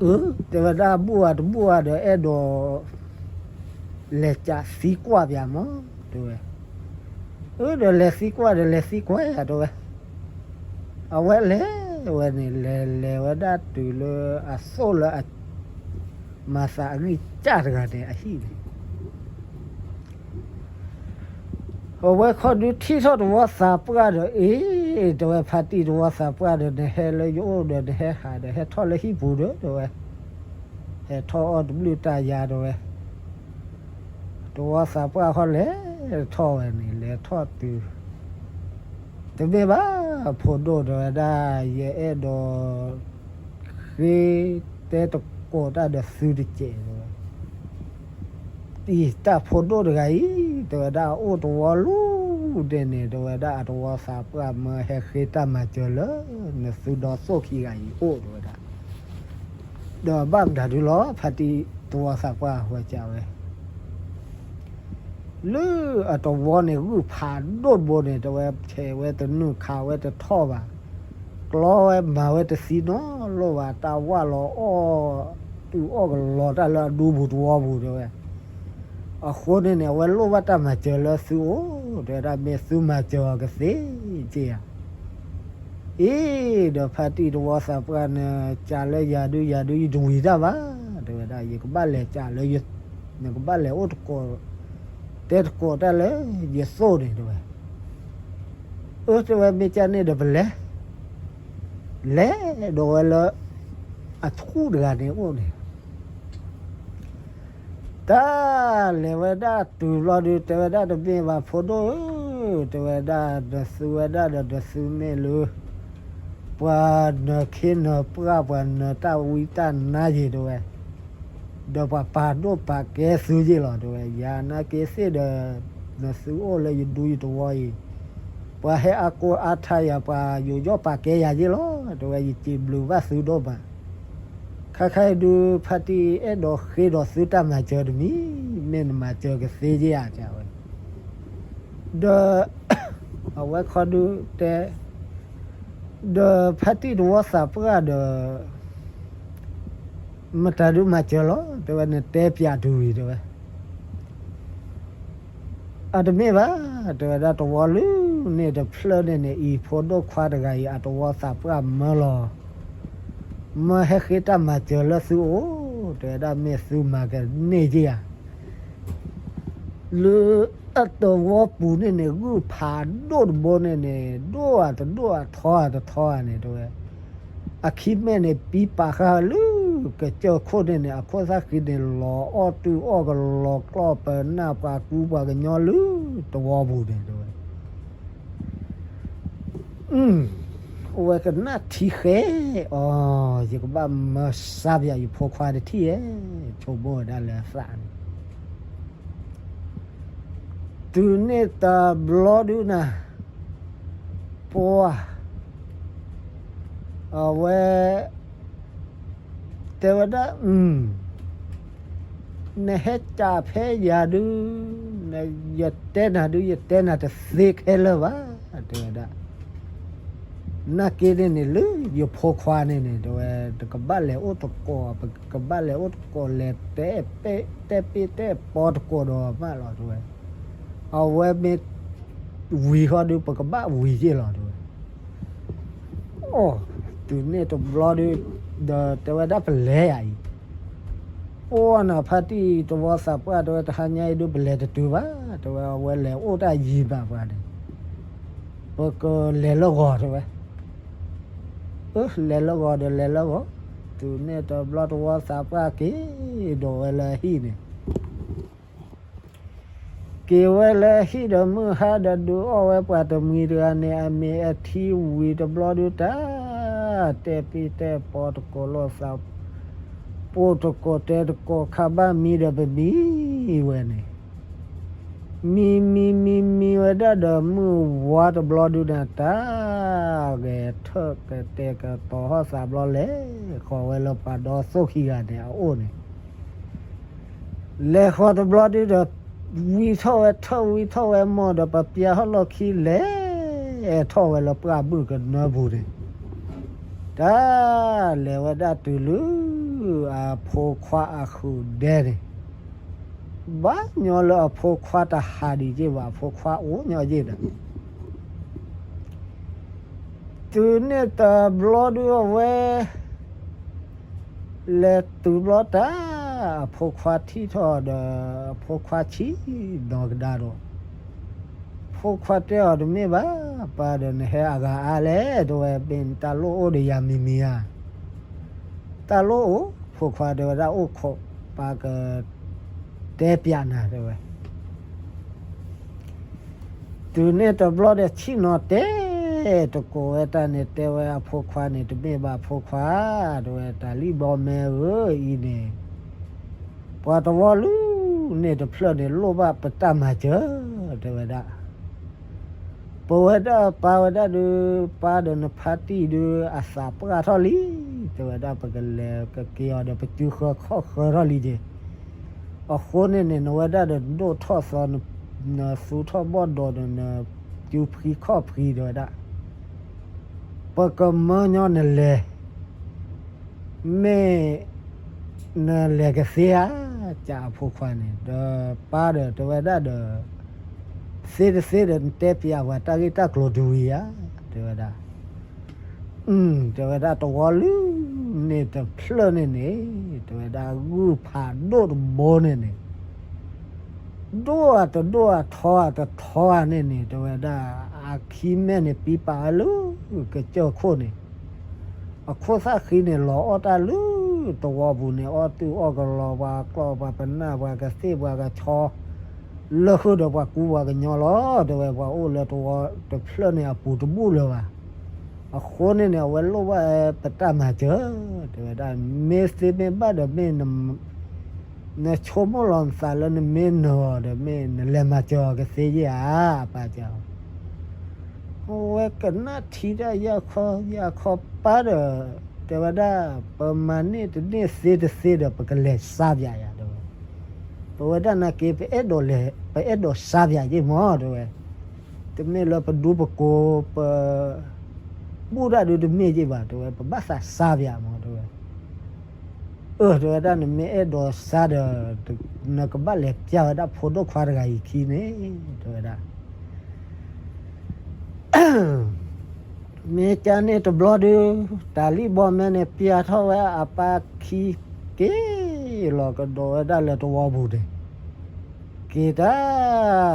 အၢ တဲဝဲဒၣ်, ဘူၣ်ဧါတဘူၣ်ဧါဒီး အဲၣ်ဒိးလဲၤစးသံကွၢ်ပၠးမး တဲဝဲ. အၢ ဒီးလဲၤသံကွၢ်ဒီး လဲၤသံကွၢ်ယၤ တဲဝဲ. အဝဲလဲၤဝဲန့ၣ် လဲၤလဲၤဝဲဒၣ်တုၤလၢအသိၣ်လၢအ မၤသးအဂံၢ်စၢ်တဂၤန့ၣ် အဟံၣ်န့ၣ် အဝဲခီဒုးထံၣ်ထီၣ်တဝီသးပှၢ်ဒီး အ့ၣ် တဲဝဲ, ဖါတံၢ်တဝီသးပှၢ်ဒီး နဟဲလၢယအိၣ်ဒီး နဟဲဟးဒီး ဟဲထီၣ်လၢဟံၣ်ပူၤဒီး တဲဝဲ, ဟဲထီၣ်အီၣ်တဘျုးတၢ်ယါ တဲဝဲ. တဝီသးပှၢ်ဃီလဲၤထီၣ်ဝဲန့ၣ် လဲၤထီၣ်တုၤ တမ့ၢ်ဘၣ် ဖိဒိၣ် တဲဝဲဒၣ်, ယအဲၣ်ဒိး ဃ့တဲတကိးတၢ်ဒီးသုတစဲး တဲဝဲ. အံၤ တၢ်ဖိဒိၣ်တဂၤအံၤ တဲဝဲဒၣ် အအိၣ်တဝီလၢဒဲးန့ၣ် တဲဝဲဒၣ် အတဝီသးပှၢ် မၢဟဲဃ့တၢ်မၤစၢၤလၢ နသုဒီသိၣ်ခံဂၤအံၤအိၣ် တဲဝဲဒၣ်. ဒီးဘၣ်မတၤဒုလီၤ ဖါတံၢ်တဝီသးပှၢ် ဝဲစံးဝဲ လၢအတဝီန့ၣ် ဂုၢ်ဖးဒိၣ်တဘိန့ၣ် တဲဝဲ, ဆဲးဝဲတနုာ် ခးဝဲတထီၣ်ဘၣ်, ကျီဝဲမၤဝဲတသံနီတဘျီဘၣ်, တၢ်ဝၣ်လီၤအီၣ်တူၢ်အီၣ်ကလီတၢ်လၢအဒူပူၤတဝီပူၤ တဲဝဲ. အဃိန့ၣ်န့ၣ် အဝဲလိၣ်ဘၣ်တၢ်မၤစၢၤလၢသုအိၣ် တဲဝဲဒၣ်, မ့ၢ်သုမၤစၢၤအီၤကသ့က့ဧါ. အံၤ ဒီးဖါတံၢ်တဝီသးပှၢ်န့ၣ် စံးလၢယၤဒုး ယၤဒုး ယတဝံၤတၢ်ဘၣ်, တဲဝဲဒၣ်, ယကဘၣ်လဲၤစံးလၢ နကဘၣ်လဲၤအိၣ်တကိး တဲတကိးတၢ်လၢယသိၣ်န့ၣ် တဲဝဲ. အၢ တဲဝဲ မ့ၢ်ကန့ၣ်ဒီးပလဲၤ, လဲၤဒီးဝဲလၢ အဆူၣ်တဂၤန့ၣ်အိၣ်န့ၣ် တၢ်လဲၤဝဲဒၣ်တုၤဘျီဒုး တဲဝဲဒၣ်, တမ့ၢ်ဘၣ်ဖိဒိၣ်ဧၢ, တဲဝဲဒၣ်, နသုဝဲဒၣ်ဒီး နသုမ့ၢ်လၢ ပှၤနၢၤခ့နၢၤပှၢ် ပှၤနၢၤတၢ်ဝံတၢ်နါယ့ၤ တဲဝဲ, ဒီးပှၤပာ်ဒိၣ်ပာ်ကဲသုယ့ၤလီၤ တဲဝဲ. ယၤနာ်က့သ့ၣ်ဒီး နသုအိၣ်လၢယဒူယတဝီအံၤ, ပှၤဟဲအါကိးအါထါယၤ ပှၤယူးယီၣ်ပာ်ကဲယၤယ့ၤလီၤ တဲဝဲ, ယစံးဘျုးဘၣ်သုဒိၣ်မး. ခါခါအံၤဒုး ဖါတံၢ်အဲၣ်ဒိးဃ့ဒီးသုတၢ်မၤစၢၤတမံၤ, မ့ၢ်နမၤစၢၤကသ့ယ့ၤဧါ တဲဝဲ. ဒီး အဝဲခီဒုးတဲ ဒီးဖါတံၢ်တဝီသးပှၢ်ဒီး မတၤဒုးမၤစၢၤလီၤ တဲဝဲ, နတဲပၠးတုၤဝံၤ တဲဝဲ. အတမ့ၢ်ဘၣ် တဲဝဲဒၣ်, တဝီလၢန့ၣ်တဖျၢၣ်န့ၣ်န့ၣ် အံၤဖိဒိၣ်ခွါတဂၤအံၤ အတဝီသးပှၢ်မၢလီၤ, မၢဟဲဃ့တၢ်မၤစၢၤလၢသုအိၣ် တဲဝဲဒၣ်, မ့ၢ်သုမၤကန့ၢ်က့ၤဧါ. လၢအတဝီပူၤန့ၣ်န့ၣ် ဂုၢ်ဖးဒိၣ်တဘိန့ၣ်န့ၣ် ဒိၣ်ဧါတဒိၣ်ဧါ ထီဧါတထီဧါန့ၣ် တဲဝဲ. အခံမဲာ်န့ၣ် ပံပာ်ဃာ်လၢကစၢၢ်ခိၣ်န့ၣ်န့ၣ် အခိၣ်သၣ်ဃံန့ၣ် လီၤအီၣ်တူၢ်အီၣ်ကလီၤကျီၢ်ပနၢ် ပှၤကူပှၤကညီလၢ တဝီပူၤန့ၣ် တဲဝဲ, အဝဲကနၣ်ထံဃဲအီၤ, ယကဘၣ်မၢစါပၠးယဖိခွါတထံၣ်ဧါ, ဆိကမိၣ်ဝဲဒၣ်လၢအသးန့ၣ်, တုၤန့ၣ်တဘျီဒုနၤ, ပှၤ အဝဲ တဲဝဲဒၣ်, နဟဲကးဖဲယၤဒု, ယတဲနၤဒု ယတဲနၤတသ့ခဲလၢာ်ဘၣ်, တဲဝဲဒၣ်. နာ်က့န့ၣ်န့ၣ် လၢယဖိခွါန့ၣ်န့ၣ် တဲဝဲ, တကဘၣ်လဲၤအိၣ်တကိး, ပကဘၣ်လဲၤအိၣ်တကိး လဲၤတဲ တဲပ့ၢ်တဲပီတကိးဒီးမးလီၤ တဲဝဲ. အဝဲမ့ၢ်ဝံၤဃီဒု ပကဘၣ်ဝံၤက့ၤလီၤ တဲဝဲ. အိ, တုၤန့ၣ်တဘျီဒု, ဒီးတဲဝဲဒၣ်ပလဲၤယၤအံၤ, ပှၤနဖါတံၢ်တဝီသးပှၢ် တဲဝဲ တဟါညါအံၤဒုပလဲၤတတုၤဘၣ်, တဲဝဲ အဝဲလဲၤအိၣ်တၢ်ယံၤဘၣ်ပှၤန့ၣ်, ပကလဲၤလၢဂီၤ တဲဝဲ. အၢ လဲၤလၢဂီၤဒီးလဲၤလၢဂီၤ, တုၤန့ၣ်တဘျီတဝီသးပှၢ်က့ၤဒီးဝဲလၢအဟံၣ်န့ၣ် က့ၤဝဲလၢဟံၣ်ဒီးမုၢ်ဟါဒီးဒုးအီၣ်ဝဲပှၤတမှံၤတဂၤန့ၣ် အမ့ၢ်အထံဝံၤတဘျီဒုတၢ်, တဲပ့ၢ်တဲပီတကိးလိာ်သး, ပိၢ်တကိးတဲတကိးခါဘၣ်မံဒီးပမံဝဲန့ၣ်, မံမံမံမံဝဲဒၣ်ဒီးမုၢ်ဝါတဘျီဒုန့ၣ်တၢ်, ဂဲၤထၢၣ်ကတဲာ်ကတီၤဟီၣ်သးဘျီလဲၤဃီၤဝဲလၢပှၤဒီသိၣ်ခံဂၤန့ၣ် အအိၣ်န့ၣ် လဲၤဃီၤတဘျီဒုဒီး ဝံထီၣ်ဝဲထၢၣ်ဝံထီၣ်ဝဲမိၢ်ဒီး ပပျၢ်ဟီၣ်လီၢ်ခံလဲၤ ထီၣ်ဝဲလၢပှၢ်ဘုၣ်ကနၢပူၤန့ၣ်, တၢ်လဲၤဝဲဒၣ်တုၤလၢအဖိခွါအဃုာ်ဒဲန့ၣ်, ဘၣ်ညီလၢအဖိခွါတဟးဒံးက့ၤဘၣ်, အဖိခွါအိၣ်ညီက့ၤဒီး တုၤန့ၣ်တဘျီဒုအဝဲ လဲၤတုၤဘျီတၢ်, အဖိခွါထံၣ်ထီၣ်ဒီး အဖိခွါဆံးနီၤကဒါဒီး, ဖိခွါတဲအီၤတမ့ၢ်ဘၣ်, ပၢ်ဒီးနဟဲအဂၤအါလဲၣ်, တဲဝဲ, မ့ၢ်တၢ်လိၣ်အိၣ်ဒီးယၤမံၤမံၤဧါ. တၢ်လိၣ်အိၣ်, ဖိခွါတဲဝဲဒၣ်အိၣ်ခိး, ပၢ်ကတဲပျးနၤ တဲဝဲ. တုၤန့ၣ်တဘျီဒီးဆံးနီၤတဲတကိးဝဲတၢ်န့ၣ် တဲဝဲအဖိခွါန့ၣ် တမ့ၢ်ဘၣ်ဖိခွါ, တဲဝဲ, တၢ်လံၣ်ဘီမဲဧၢအံၤန့ၣ်, ပှၤတဝီလၢန့ၣ်တဖျၢၣ်န့ၣ် လိၣ်ဘၣ်ပတၢ်မၤစၢၤ, တဲဝဲဒၣ်. ပဝဲဒၣ်ပၢ်ဝဲဒၣ်ဒုး, ပၢ်ဒီးနဖါတံၢ်ဒုး အသးပှၢ်ထီၣ်လံ, တဲဝဲဒၣ်, ပကလဲၤကက့ၤအီၤဒီး ပစုဃၢခီၣ်ဃၢထီၣ်လံက့ၤ. အဃိန့ၣ်န့ၣ် နဝဲဒၣ်ဒီးဒိၣ်ထီၣ်သီ, နသူထီၣ်ဘီၣ်ဒီး နစုဖှံခီၣ်ဖှံ တဲဝဲဒၣ်. ပကမၢညီနလဲၤ, မ့ၢ်နလဲၤကသ့ဧါ, ကးအဖိခွါန့ၣ်, ဒီးပၢ်ဒီးတဲဝဲဒၣ်ဒီး, သ့တသ့ဒီး နတဲပျးပှၤတၢ်ဂ့ၢ်တၢ်ကျိၤတဝံၤဧါ, တဲဝဲဒၣ်. တဲဝဲဒၣ်တဝီလၢန့ၣ်တဖျၢၣ်န့ၣ်န့ၣ်, တဲဝဲဒၣ်ဂုၢ်ဖးဒိၣ်တဘိန့ၣ်န့ၣ်, ဒိၣ်အတဒိၣ်အထီအတထီန့ၣ်န့ၣ်, တဲဝဲဒၣ်အခံမဲာ်န့ၣ် ပံပာ်ဝဲလၢကစၢၢ်ခိၣ်န့ၣ်, အခိၣ်သၣ်ဃံန့ၣ် လီၤအီၣ်တၢ်လၢတဝီပူၤန့ၣ်, အီၣ်တုၢ်အီၣ်ကလီၤ, ပှၤကျီၢ်ပှၤပနၢ် ပှၤကသ့ၣ်ပှၤကဆီ, လၢဃုာ်ဒီးပှၤကူပှၤကညီလီၤ, တဲဝဲ, ပှၤအိၣ်လၢတဝီတဖျၢၣ်န့ၣ်အပူၤတဘူၣ်လၢၤဘၣ်. အဃိန့ၣ်န့ၣ် အဝဲလိၣ်ဘၣ်ပတၢ်မၤစၢၤ, တဲဝဲဒၣ်. မ့ၢ်သ့မ့ၢ်ဘၣ်ဒီး မ့ၢ်နဆိကမိၣ်လီၤနသးလၢနမ့ၢ်နၢၤအီၤဒီး မ့ၢ်နလဲၤမၤစၢၤအီၤကသ့ဧါ, အပၢ်ကး. အဝဲကနၣ်ထံတၢ်ယၢ်ခီယၢ်ခီ, ပၢ်ဒီးတဲဝဲဒၣ်, ပမၤန့ၢ်တန့ၢ်သ့တသ့ဒီး ပကလဲၤစါပျးယၤ, တဲဝဲ. ပဝဲဒၣ်နာ်က့ ပအဲၣ်ဒိးလဲၤ, ပအဲၣ်ဒိးစါပျးက့ၤမး, တဲဝဲ. တမ့ၢ်လၢပဒူပကိၤ, ပဘူၣ်တၢ်ဒုးတမ့ၢ်က့ၤဘၣ်, တဲဝဲ, ပဘၣ်သးစါပျးမး, တဲဝဲ. အၢ တဲဝဲဒၣ်, နမ့ၢ်အဲၣ်ဒိးစါဒီး နကဘၣ်လဲၤပျးဝဲဒၣ်ဖိဒိၣ်ခွါတဂၤအံၤခံန့ၣ်, တဲဝဲဒၣ်. မ့ၢ်ကန့ၣ်တဘျီဒုး, တၢ်လံၣ်ဘီမဲန့ၣ် ပျးထီၣ်ဝဲအပၢ်ခံ က့ၤလီၤကဒီးဝဲဒၣ်လၢတဝီပူၤန့ၣ်, က့ၤတၢ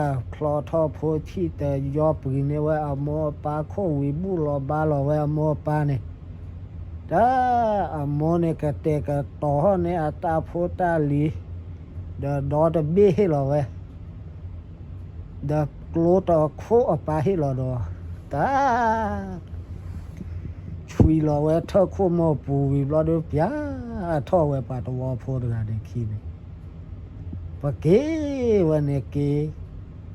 ်, ဖျီထီၣ်ဖိဆံးတယီပှံၤန့ၢ်ဝဲအမိၢ်အပၢ်, ခိၣ်ဝံၤဘူၣ်လီၤဘါလီၤဝဲအမိၢ်အပၢ်န့ၣ်, တၢ်အမိၢ်န့ၣ် ကတဲာ်ကတီၤဟီၣ်န့ၢ်အတၢ်ဖိတၢ်လံၤ, ဒီးဒီတဘ့ၣ်ဟ့ၣ်လီၤဝဲ, ဒီး ကျိတခိၣ်အပၢ်ဟ့ၣ်လီၤဒီး တၢ် ဆွံလီၤဝဲထၢၣ်ခိၣ်မိၢ်ပူၤဝံၤဘျီဒီး ပျၢ်ထီၣ်ဝဲပှၤတဝီဖိတဂၤန့ၣ်ခံန့ၣ်, ပက့ၤဝဲန့ၣ်က့ၤ,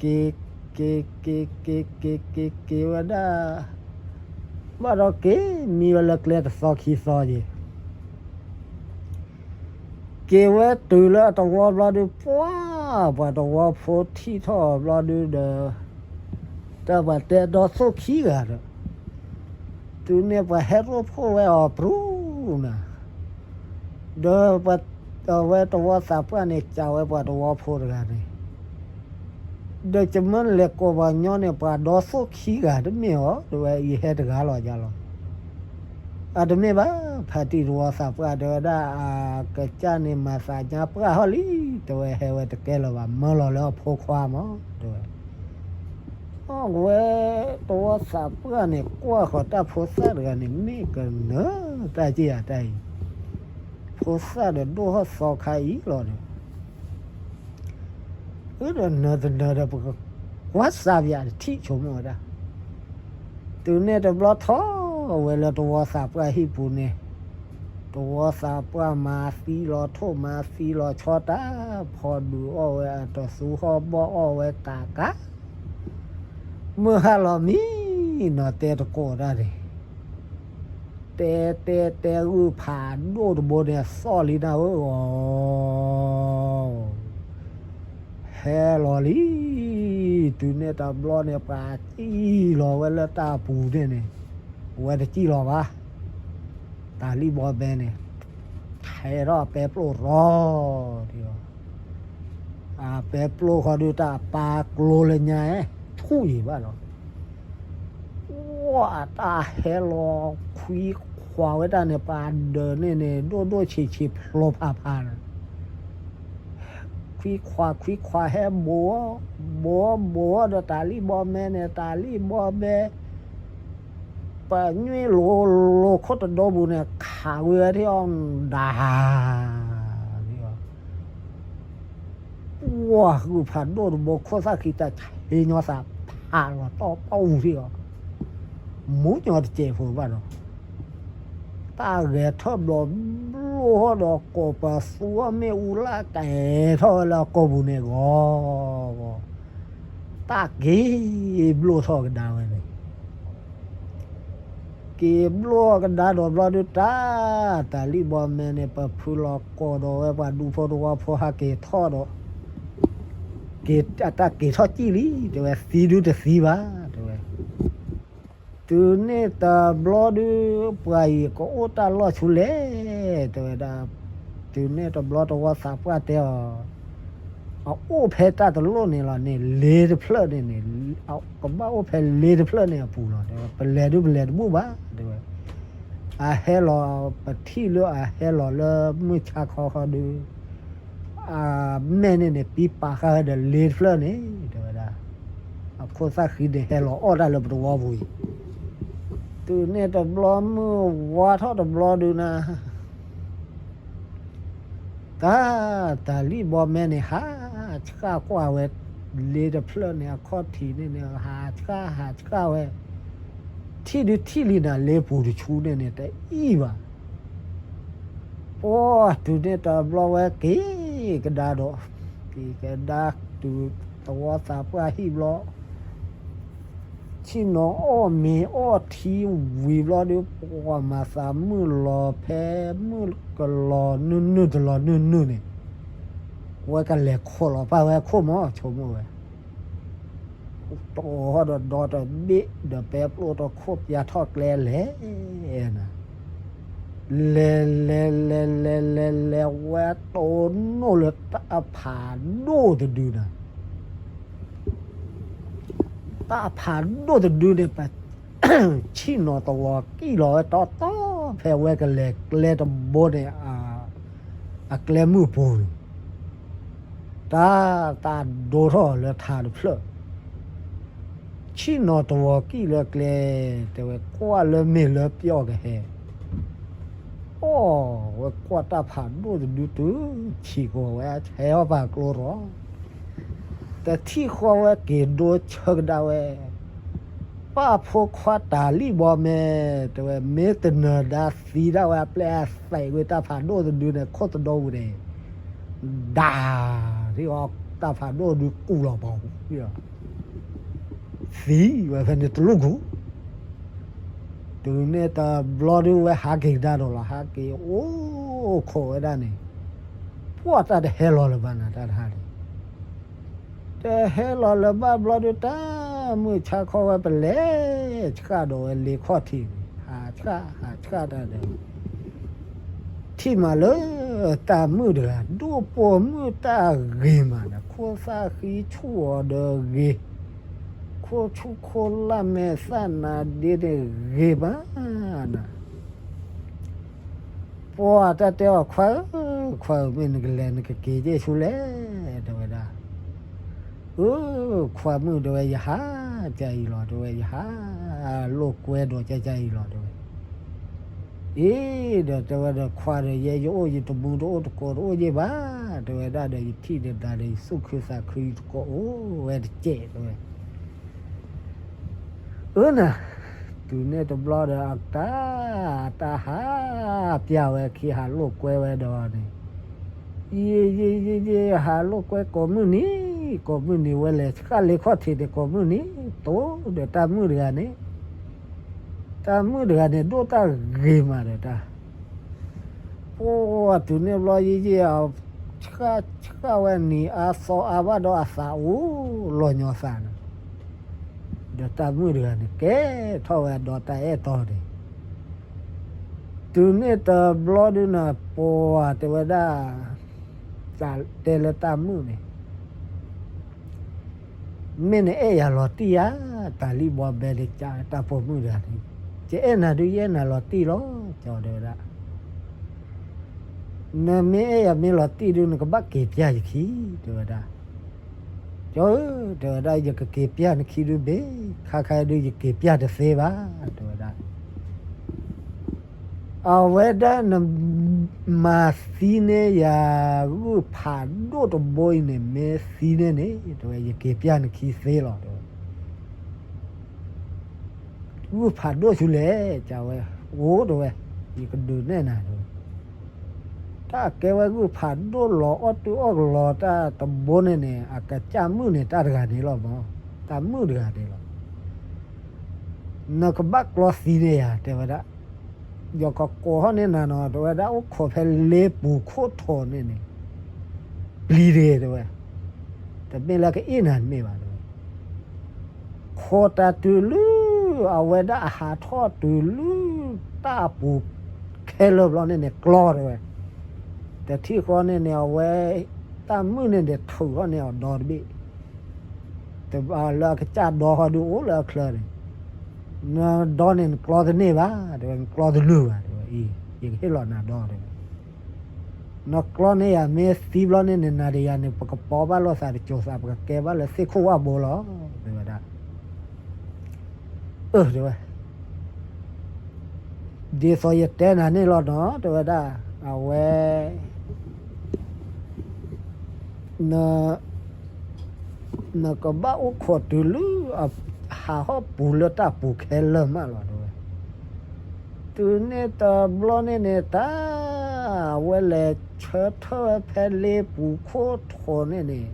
က့ၤ, က့ၤ, က့ၤ, က့ၤ, က့ၤ, က့ၤ, က့ၤဝဲဒၣ်, ဘၣ်ဒီးက့ၤမံဝဲလၢကျဲတသီခံသီယဲၢ် က့ၤဝဲတုၤလၢအတဝီဘျီဒုး ပှၢ် ပှၤတဝီဖိထံၣ်ထီၣ်အီၤဘျီဒုးဒီး တၢ်ပှၤတဲဒီးသိၣ်ခံဂၤဒီး တုၤန့ၣ်ပှၤဟဲရိၣ်ဖှိၣ်ဝဲအီၤပြူၤနၤ, ဒီး အဝဲတဝီသးပှၢ်န့ၣ် ကးဝဲပှၤတဝီဖိတဂၤန့ၣ် ဒီးယမ့ၢ်လဲၤကိးပှၤညီန့ၣ် ပှၤဒီသိၣ်ခံဂၤတမ့ၢ်အီၤ တဲဝဲ ယဟဲတဂၤလီၤယၤလီၤ. အတမ့ၢ်ဘၣ် ဖါတံၢ်တဝီသးပှၢ် တဲဝဲဒၣ် အကစၢ်န့ၣ်မၤသးညါပှၢ်ဟီၣ်လံ တဲဝဲ ဟဲဝဲတကဲလၢၤဘၣ် မၢလီၤလၢအဖိခွါမး တဲဝဲ အဝဲတဝီသးပှၢ်န့ၣ် ကွၢ်ဃီၤတၢ်ဖိသၣ်တဂၤန့ၣ် မ့ၢ်ကနၢၤတၢ်က့ၢ်ဧါတၢ်အံၤ, ဖိသၣ်ဒီးဒိၣ်ထီၣ်သီခါအံၤလီၤဒီး အၢ ဒီးနၢၤတနၢၤဒီး ပကကွၢ်စၢ်ပယးတထံၣ်ဆိကမိၣ်ဝဲဒၣ်, တုၤန့ၣ်တဘျီထီၣ်ဝဲလၢတဝီသးပှၢ်ဟံၣ်ပူၤန့ၣ်, တဝီသးပှၢ်မၤသံလီၤထိၣ်မၤသံလီၤဆီတၢ် ဖီဒုးအီၣ်ဝဲအတသူဟီၣ်ဘီၣ်အီၣ်ဝဲကးကး မုၢ်ဟါလီၤမံနီၤ တဲတကိးတၢ်န့ၣ်, တဲတဲတဲဂုၢ်ဖးဒိၣ်တဘိန့ၣ် အသီၣ်လံနၢ်ဧၢ ဟဲလီၤလံ, တုၤန့ၣ်တဘျီန့ၣ် ပှၤစံၣ်လီၤဝဲလၢတၢ်အပူၤန့ၣ်န့ၣ်, ဝဲတစံၣ်လီၤဘၣ်, တၢ်လံၣ်ဘီမဲန့ၣ်, ထဲးထီၣ်အပဲပျိၢ်ရီ, အပဲပျိၢ်ဃီဒုးတၢ်အပၢ်ကျိလၢညါ, ထူၣ်အံၤဘၣ်လီၤ ဝဲတၢ်ဟဲလီၤခွံခွါဝဲတၢ်န့ၣ် ပှၤဒၢးန့ၣ်န့ၣ် ဒိၣ်ဒိၣ်ဆံးဆံးဖျိဖးဖးန့ၣ်, ခွံခွါခွံခွါဟဲဘိး, ဘိးဘိးဒီးတၢ်လံၣ်ဘီမဲန့ၣ် တၢ်လံၣ်ဘီမဲ, ပညွဲၣ်လိၤလိၤခိၣ်တဒိပူၤန့ၣ် ခးဝဲဝဲထံၣ်အီၤဒၣ် ဝဲဂုၢ်ဖးဒိၣ်တဘိ ခိၣ်သၣ်ဃံတၢ်ဆ့ညီသးဖးလီၤတီၢ်ပီၣ်အူထံၣ်အီၤ, မူညီတစဲးဖိဘၣ်ဒီး, တၢ်ဂဲၤထၢၣ်ဘျီဘျိၣ်ဟီၣ်ဒီး ကိးပသူအီၣ်မ့ၣ်အူလၢကဲထီၣ်ဝဲလၢအကိာ်ပူၤန့ၣ်ဂီၤဂီၤ, တၢ်က့ၤဘျိၣ်ထီၣ်ကဒါဝဲန့ၣ် က့ၤဘျိၣ်ကဒါဒီးဘျီဒုးတၢ်, တၢ်လံၣ်ဘီမဲန့ၣ် ပဖုလီၤကိးဒီးဝဲပှၤဒူဖိတဝီဖိဟးက့ၤထီၣ်ဒီး, က့ၤ, အတၢ်က့ၤထီၣ်စံၣ်လံ တဲဝဲ သံဒုတသံဘၣ် တဲဝဲ, တုၤန့ၣ်တဘျီဒုး ပှၤအံၤကအိၣ်တၢ်လီၢ်ဆူလဲၣ် တဲဝဲဒၣ်, တုၤန့ၣ်တဘျီတဝီသးပှၢ်တဲအီၤ အအိၣ်ဖဲတၢ်တလိၣ်န့ၣ်လီၤန့ၣ် လ့တဖျၢၣ်န့ၣ်န့ၣ်, ကဘၣ်အိၣ်ဖဲလ့တဖျၢၣ်န့ၣ်အပူၤလီၤ တဲဝဲ, ပလဲၤဒုးပလဲၤတဘူၣ်ဘၣ် တဲဝဲ, အဟဲလီၤ ပထံၣ်လၢအဟဲလီၤလၢမုၢ်ဆါခီခီဒုး, အမဲာ်န့ၣ်န့ၣ် ပံပာ်ဃာ်ဝဲဒီးလ့တဖျၢၣ်န့ၣ် တဲဝဲဒၣ်, အခိၣ်သၣ်ဃံန့ၣ်ဟဲလီၤအီၣ်တၢ်လၢပတဝီပူၤအံၤ, တုၤန့ၣ်တဘျီမုၢ်ဝါထီၣ်တဘျီဒုးနၤ တၢ်, တၢ်လံၣ်ဘီမဲန့ၣ် ဟးဆှၣ်ကွၢ်ဝဲ, လ့တဖျၢၣ်န့ၣ် အခီၣ်ထံးန့ၣ်န့ၣ် ဟးဆှၣ်ဟးဆှၣ်ဝဲ, ထံၣ်ဒုးထံၣ်လံနၤ လ့ပူၤတဆူန့ၣ်န့ၣ် တအံၣ်ဘၣ်, ပှၤတုၤန့ၣ်တဘျီဝဲက့ၤကဒါဒီး, က့ၤကဒါတုၤတဝီသးပှၢ်ဟံၣ်ဘျီ ဆ့ၣ်နီၤအီၣ်မ့ၤအီၣ်ထံဝံၤဘျီဒီး ပှၤမၤသးမုၢ်လီၤဖဲမုၢ်ကလီၤနုာ်နုာ်တလီၤနုာ်နုာ်န့ၣ်, ဝဲကလဲၤခိးလီၤပာ်ဝဲအခိၣ်မး ဆိကမိၣ်ဝဲ, တိၢ်ဟီၣ်ဒီးဒီတဘ့ၣ်ဒီးပဲပျိၢ်တခိၣ်ပျၢ်ထီၣ်ကျဲလဲၣ် နၤ, လဲၤလဲၤလဲၤလဲၤလဲၤလဲၤဝဲတိၢ်နီၣ်လၢတၢ်ဖးဒိၣ်တဒုနၤ တၢ်ဖးဒိၣ်တဒုန့ၣ် ပဆ့ၣ်နီၤသဝီကံၣ်လီၤဝဲတီတီ ဖဲဝဲကလဲၤကျဲတဘိန့ၣ် အကျဲမုၢ်ပူၤန့ၣ် တၢ်, တၢ်ဒိထီၣ်လၢထါတဖျၢၣ်, ဆ့ၣ်နီၤသဝီကံၣ်လၢကျဲ, တဲဝဲကွၢ်လၢမ့ၢ်လၢပျီၢ်ကဟဲ, အိၣ်ဝဲကွၢ်တၢ်ဖးဒိၣ်တဒုတုၤဆံးကိးဝဲ ဟဲအီၣ်ပာ်ကျိရီ တထံၣ်ဃီဝဲက့ၤဒိဆၢကဒါဝဲ, ပၢ်ဖိခွါတၤလံၣ်ဘီမဲ, တဲဝဲ မ့ၢ်တနၢၤဒါသံဒၣ်ဝဲ အပျဲၢ်အသဲးဝဲတၢ်ဖးဒိၣ်တဒုန့ၣ် ခိၣ်တဒီဝံၤန့ၣ်, ဒါ, ထံၣ်အီၤတၢ်ဖးဒိၣ်ဒုကူၣ်လီၤပီၤ, သံဝဲဖဲန့ၣ်တလူၢ်ကူၣ် တုၤန့ၣ်တဘျီဒုဝဲဟးက့ၤကဒါဒီးလီၤ, ဟးက့ၤအိၣ်ခိးဝဲဒၣ်န့ၣ်, ပှၢ်တၢ်တဟဲလီၤလၢၤဘၣ်နၤတၢ်တဟါန့ၣ်, တဟဲလီၤလၢၤဘၣ်ဘျီဒုတၢ်မုၢ်ဆါခီဝဲပလဲၤဆှၣ်ဒီးဝဲလ့ခီၣ်ထံးန့ၣ်, ဟးဆှၣ် ဟးဆှၣ်တၢ်ဒီး ထံၣ်မးလၢတၢ်မုၣ်တဂၤ ဒိၣ်ပိာ်မုၣ်တၢ်ဂ့ၤမးဒီး ခိၣ်သၣ်ဃံဆူၣ်အီၤဒီးဂ့ၤ, ခိၣ်ဆူၣ်ခိၣ်လၢ်မဲာ်သၣ်နၤဒ့န့ၣ်ဂ့ၤမးနၤ, ပှၢ်တၢ်တဲအီၤ ခွါဧၢ, ခွါဧၢ မ့ၢ်နကလဲၤနကက့ၤက့ၤဆူလဲၣ် တဲဝဲဒၣ်, အၢ ခွါမုၣ် တဲဝဲ ယဟးကၢ်အံၤလီၤ တဲဝဲ ယဟးလိာ်ကွဲဒီးကၢ်ကၢ်အံၤလီၤ တဲဝဲ, အ့ ဒီးတဲဝဲဒီး ခွါဒီး ယဲယအိၣ်ယတမူတအိၣ်တကိးတအိၣ်ယ့ၢ်ဘၣ် တဲဝဲဒၣ်ဒီး ယထံၣ်ဒီးဒါဒီး ယသူၣ်ခုသးခုယတကိးအိၣ်ဝဲတစဲး တဲဝဲ အၢနၤ, တုၤန့ၣ်တဘျီဒီး အတၢ် တၢ်ဟးပျၢ်ဝဲခံ ဟးလိာ်ကွဲဝဲဒီးန့ၣ်, ယ့ ယ့ ယ့ ယ့ ဟးလိာ်ကွဲကိးမုၢ်နံၤ ကိးမုၢ်နံၤ ဝဲလဲၤဆှၣ်လ့ခီၣ်ထံးန့ၣ် ကိးမုၢ်နံၤ တိၢ်ဒီးတၢ်မုၣ်တဂၤန့ၣ်, တၢ်မုၣ်တဂၤန့ၣ် ဒိၣ်တၢ်ဂ့ၤမးဒီးတၢ် ပှၢ်တုၤန့ၣ်ဘျီ ယ့ ယ့ အ ဆှၣ် ဆှၣ်ဝဲနံၤအါသီအါဘၣ်ဒီး အသးအိၣ်လီၤညီသးန့ၣ်, ဒီးတၢ်မုၣ်တဂၤန့ၣ် ကဲထီၣ်ဝဲဒီးတၢ်အဲၣ်တီန့ၣ်, တုၤန့ၣ်တဘျီဒုန့ၣ် ပှၢ်တဲဝဲဒၣ်, တဲလၢတၢ်မုၣ်န့ၣ် မ့ၢ်နအဲၣ်ယၤလီၤတံၢ်ဧါ, တၤလံၣ်ဘီဘဲ တၢ်ပိာ်မုၣ်တဂၤန့ၣ်, ယအဲၣ်နၤဒုး ယအဲၣ်နၤလီၤတံၢ်လီၤ တဲဝဲဒၣ်, နမ့ၢ်အဲၣ်ယၤမ့ၢ်လီၤတံၢ်ဒုး နကဘၣ်က့ၤပျၢ်ယခံ တဲဝဲဒၣ်, ကၠီဧၢ တဲဝဲဒၣ် ယကက့ၤပျၢ်နခံဒုးဘ့ၣ် ခါခါဒုး ယက့ၤပျၢ်တသ့ဘၣ် တဲဝဲဒၣ် အဝဲဒၣ်န မၤသံန့ၢ်ယၤ ဂုၢ်ဖးဒိၣ်တဘိအံၤန့ၣ် မ့ၢ်သံန့ၢ်န့ၣ် တဲဝဲ ယက့ၤပျၢ်နခံသ့လီၤ တဲဝဲ, ဂုၢ်ဖးဒိၣ်ဆူလဲၣ် ကဝဲ, အိၣ် တဲဝဲ, ယကဒုးနဲၣ်နၤ တဲဝဲ, တၢ်ကဲဝဲဂုၢ်ဖးဒိၣ်လီၤ အီၣ်တုၤအီၣ်ကလီၤတၢ်တဘိန့ၣ်န့ၣ် အကစၢ်မုၣ်န့ၣ် တၢ်တဂၤန့ၣ်လီၤမး, တၢ်မုၣ်တဂၤန့ၣ်လီၤ နကဘၣ်ကျီသံန့ၢ်ယၤ တဲဝဲဒၣ်, ယကကိးထီၣ်န့ၢ်နၤနီၤ တဲဝဲဒၣ် အိၣ်ခိးဖဲလ့ပူၤခိၣ်ထိးန့ၣ်န့ၣ်, ပျံၤတဂ့ၤ တဲဝဲ, တမ့ၢ်လၢကအ့ၣ်နၤတမ့ၢ်ဘၣ် တဲဝဲ, ခိးတၢ်တုၤလၢ အဝဲဒၣ်အဟးထီၣ်တုၤလၢ တၢ်အပူၤခဲလၢာ်ဘျီန့ၣ်န့ၣ် ကျီ တဲဝဲ, တထံၣ်ဃီန့ၣ်န့ၣ် အဝဲ တၢ်မုၣ်န့ၣ်န့ၣ် ထုးထီၣ်န့ၢ်အီၤဒီတဘ့ၣ် လၢအကစၢ်ဒီဃီဒုးအိၣ်လၢအချၢန့ၣ်, နဒီန့ၣ်နကျီတန့ၢ်ဘၣ် တဲဝဲ, နကျီတနုာ်ဘၣ် တဲဝဲ, အံၤ ယကဟ့ၣ်လီၤနၤဒီ တဲဝဲ, နကျီန့ၢ်ယၤမ့ၢ်သံဘျီန့ၣ်န့ၣ် နၤဒီးယၤန့ၣ် ပကပိာ်ဘၣ်လိာ်သးတစိၤသး ပကကဲဘၣ်လၢသ့ၣ်ခိၣ်ဝၣ်ဘိလီၤ တဲဝဲဒၣ် အၢ တဲဝဲ, ဒ်သိးယတဲနၤန့ၣ်လီၤနီၤ တဲဝဲဒၣ်, အဝဲ န နကဘၣ်အိၣ်ခိးတုၤလၢ အဟးဟီၣ်ပူၤလၢတၢ်ပူၤခဲလၢာ်မးလီၤ တဲဝဲ, တုၤန့ၣ်တဘျီန့ၣ်န့ၣ် တၢ် အဝဲလဲၤဆၢထၢၣ်ဝဲဖဲလ့ပူၤခိၣ်ထိးန့ၣ်န့ၣ်,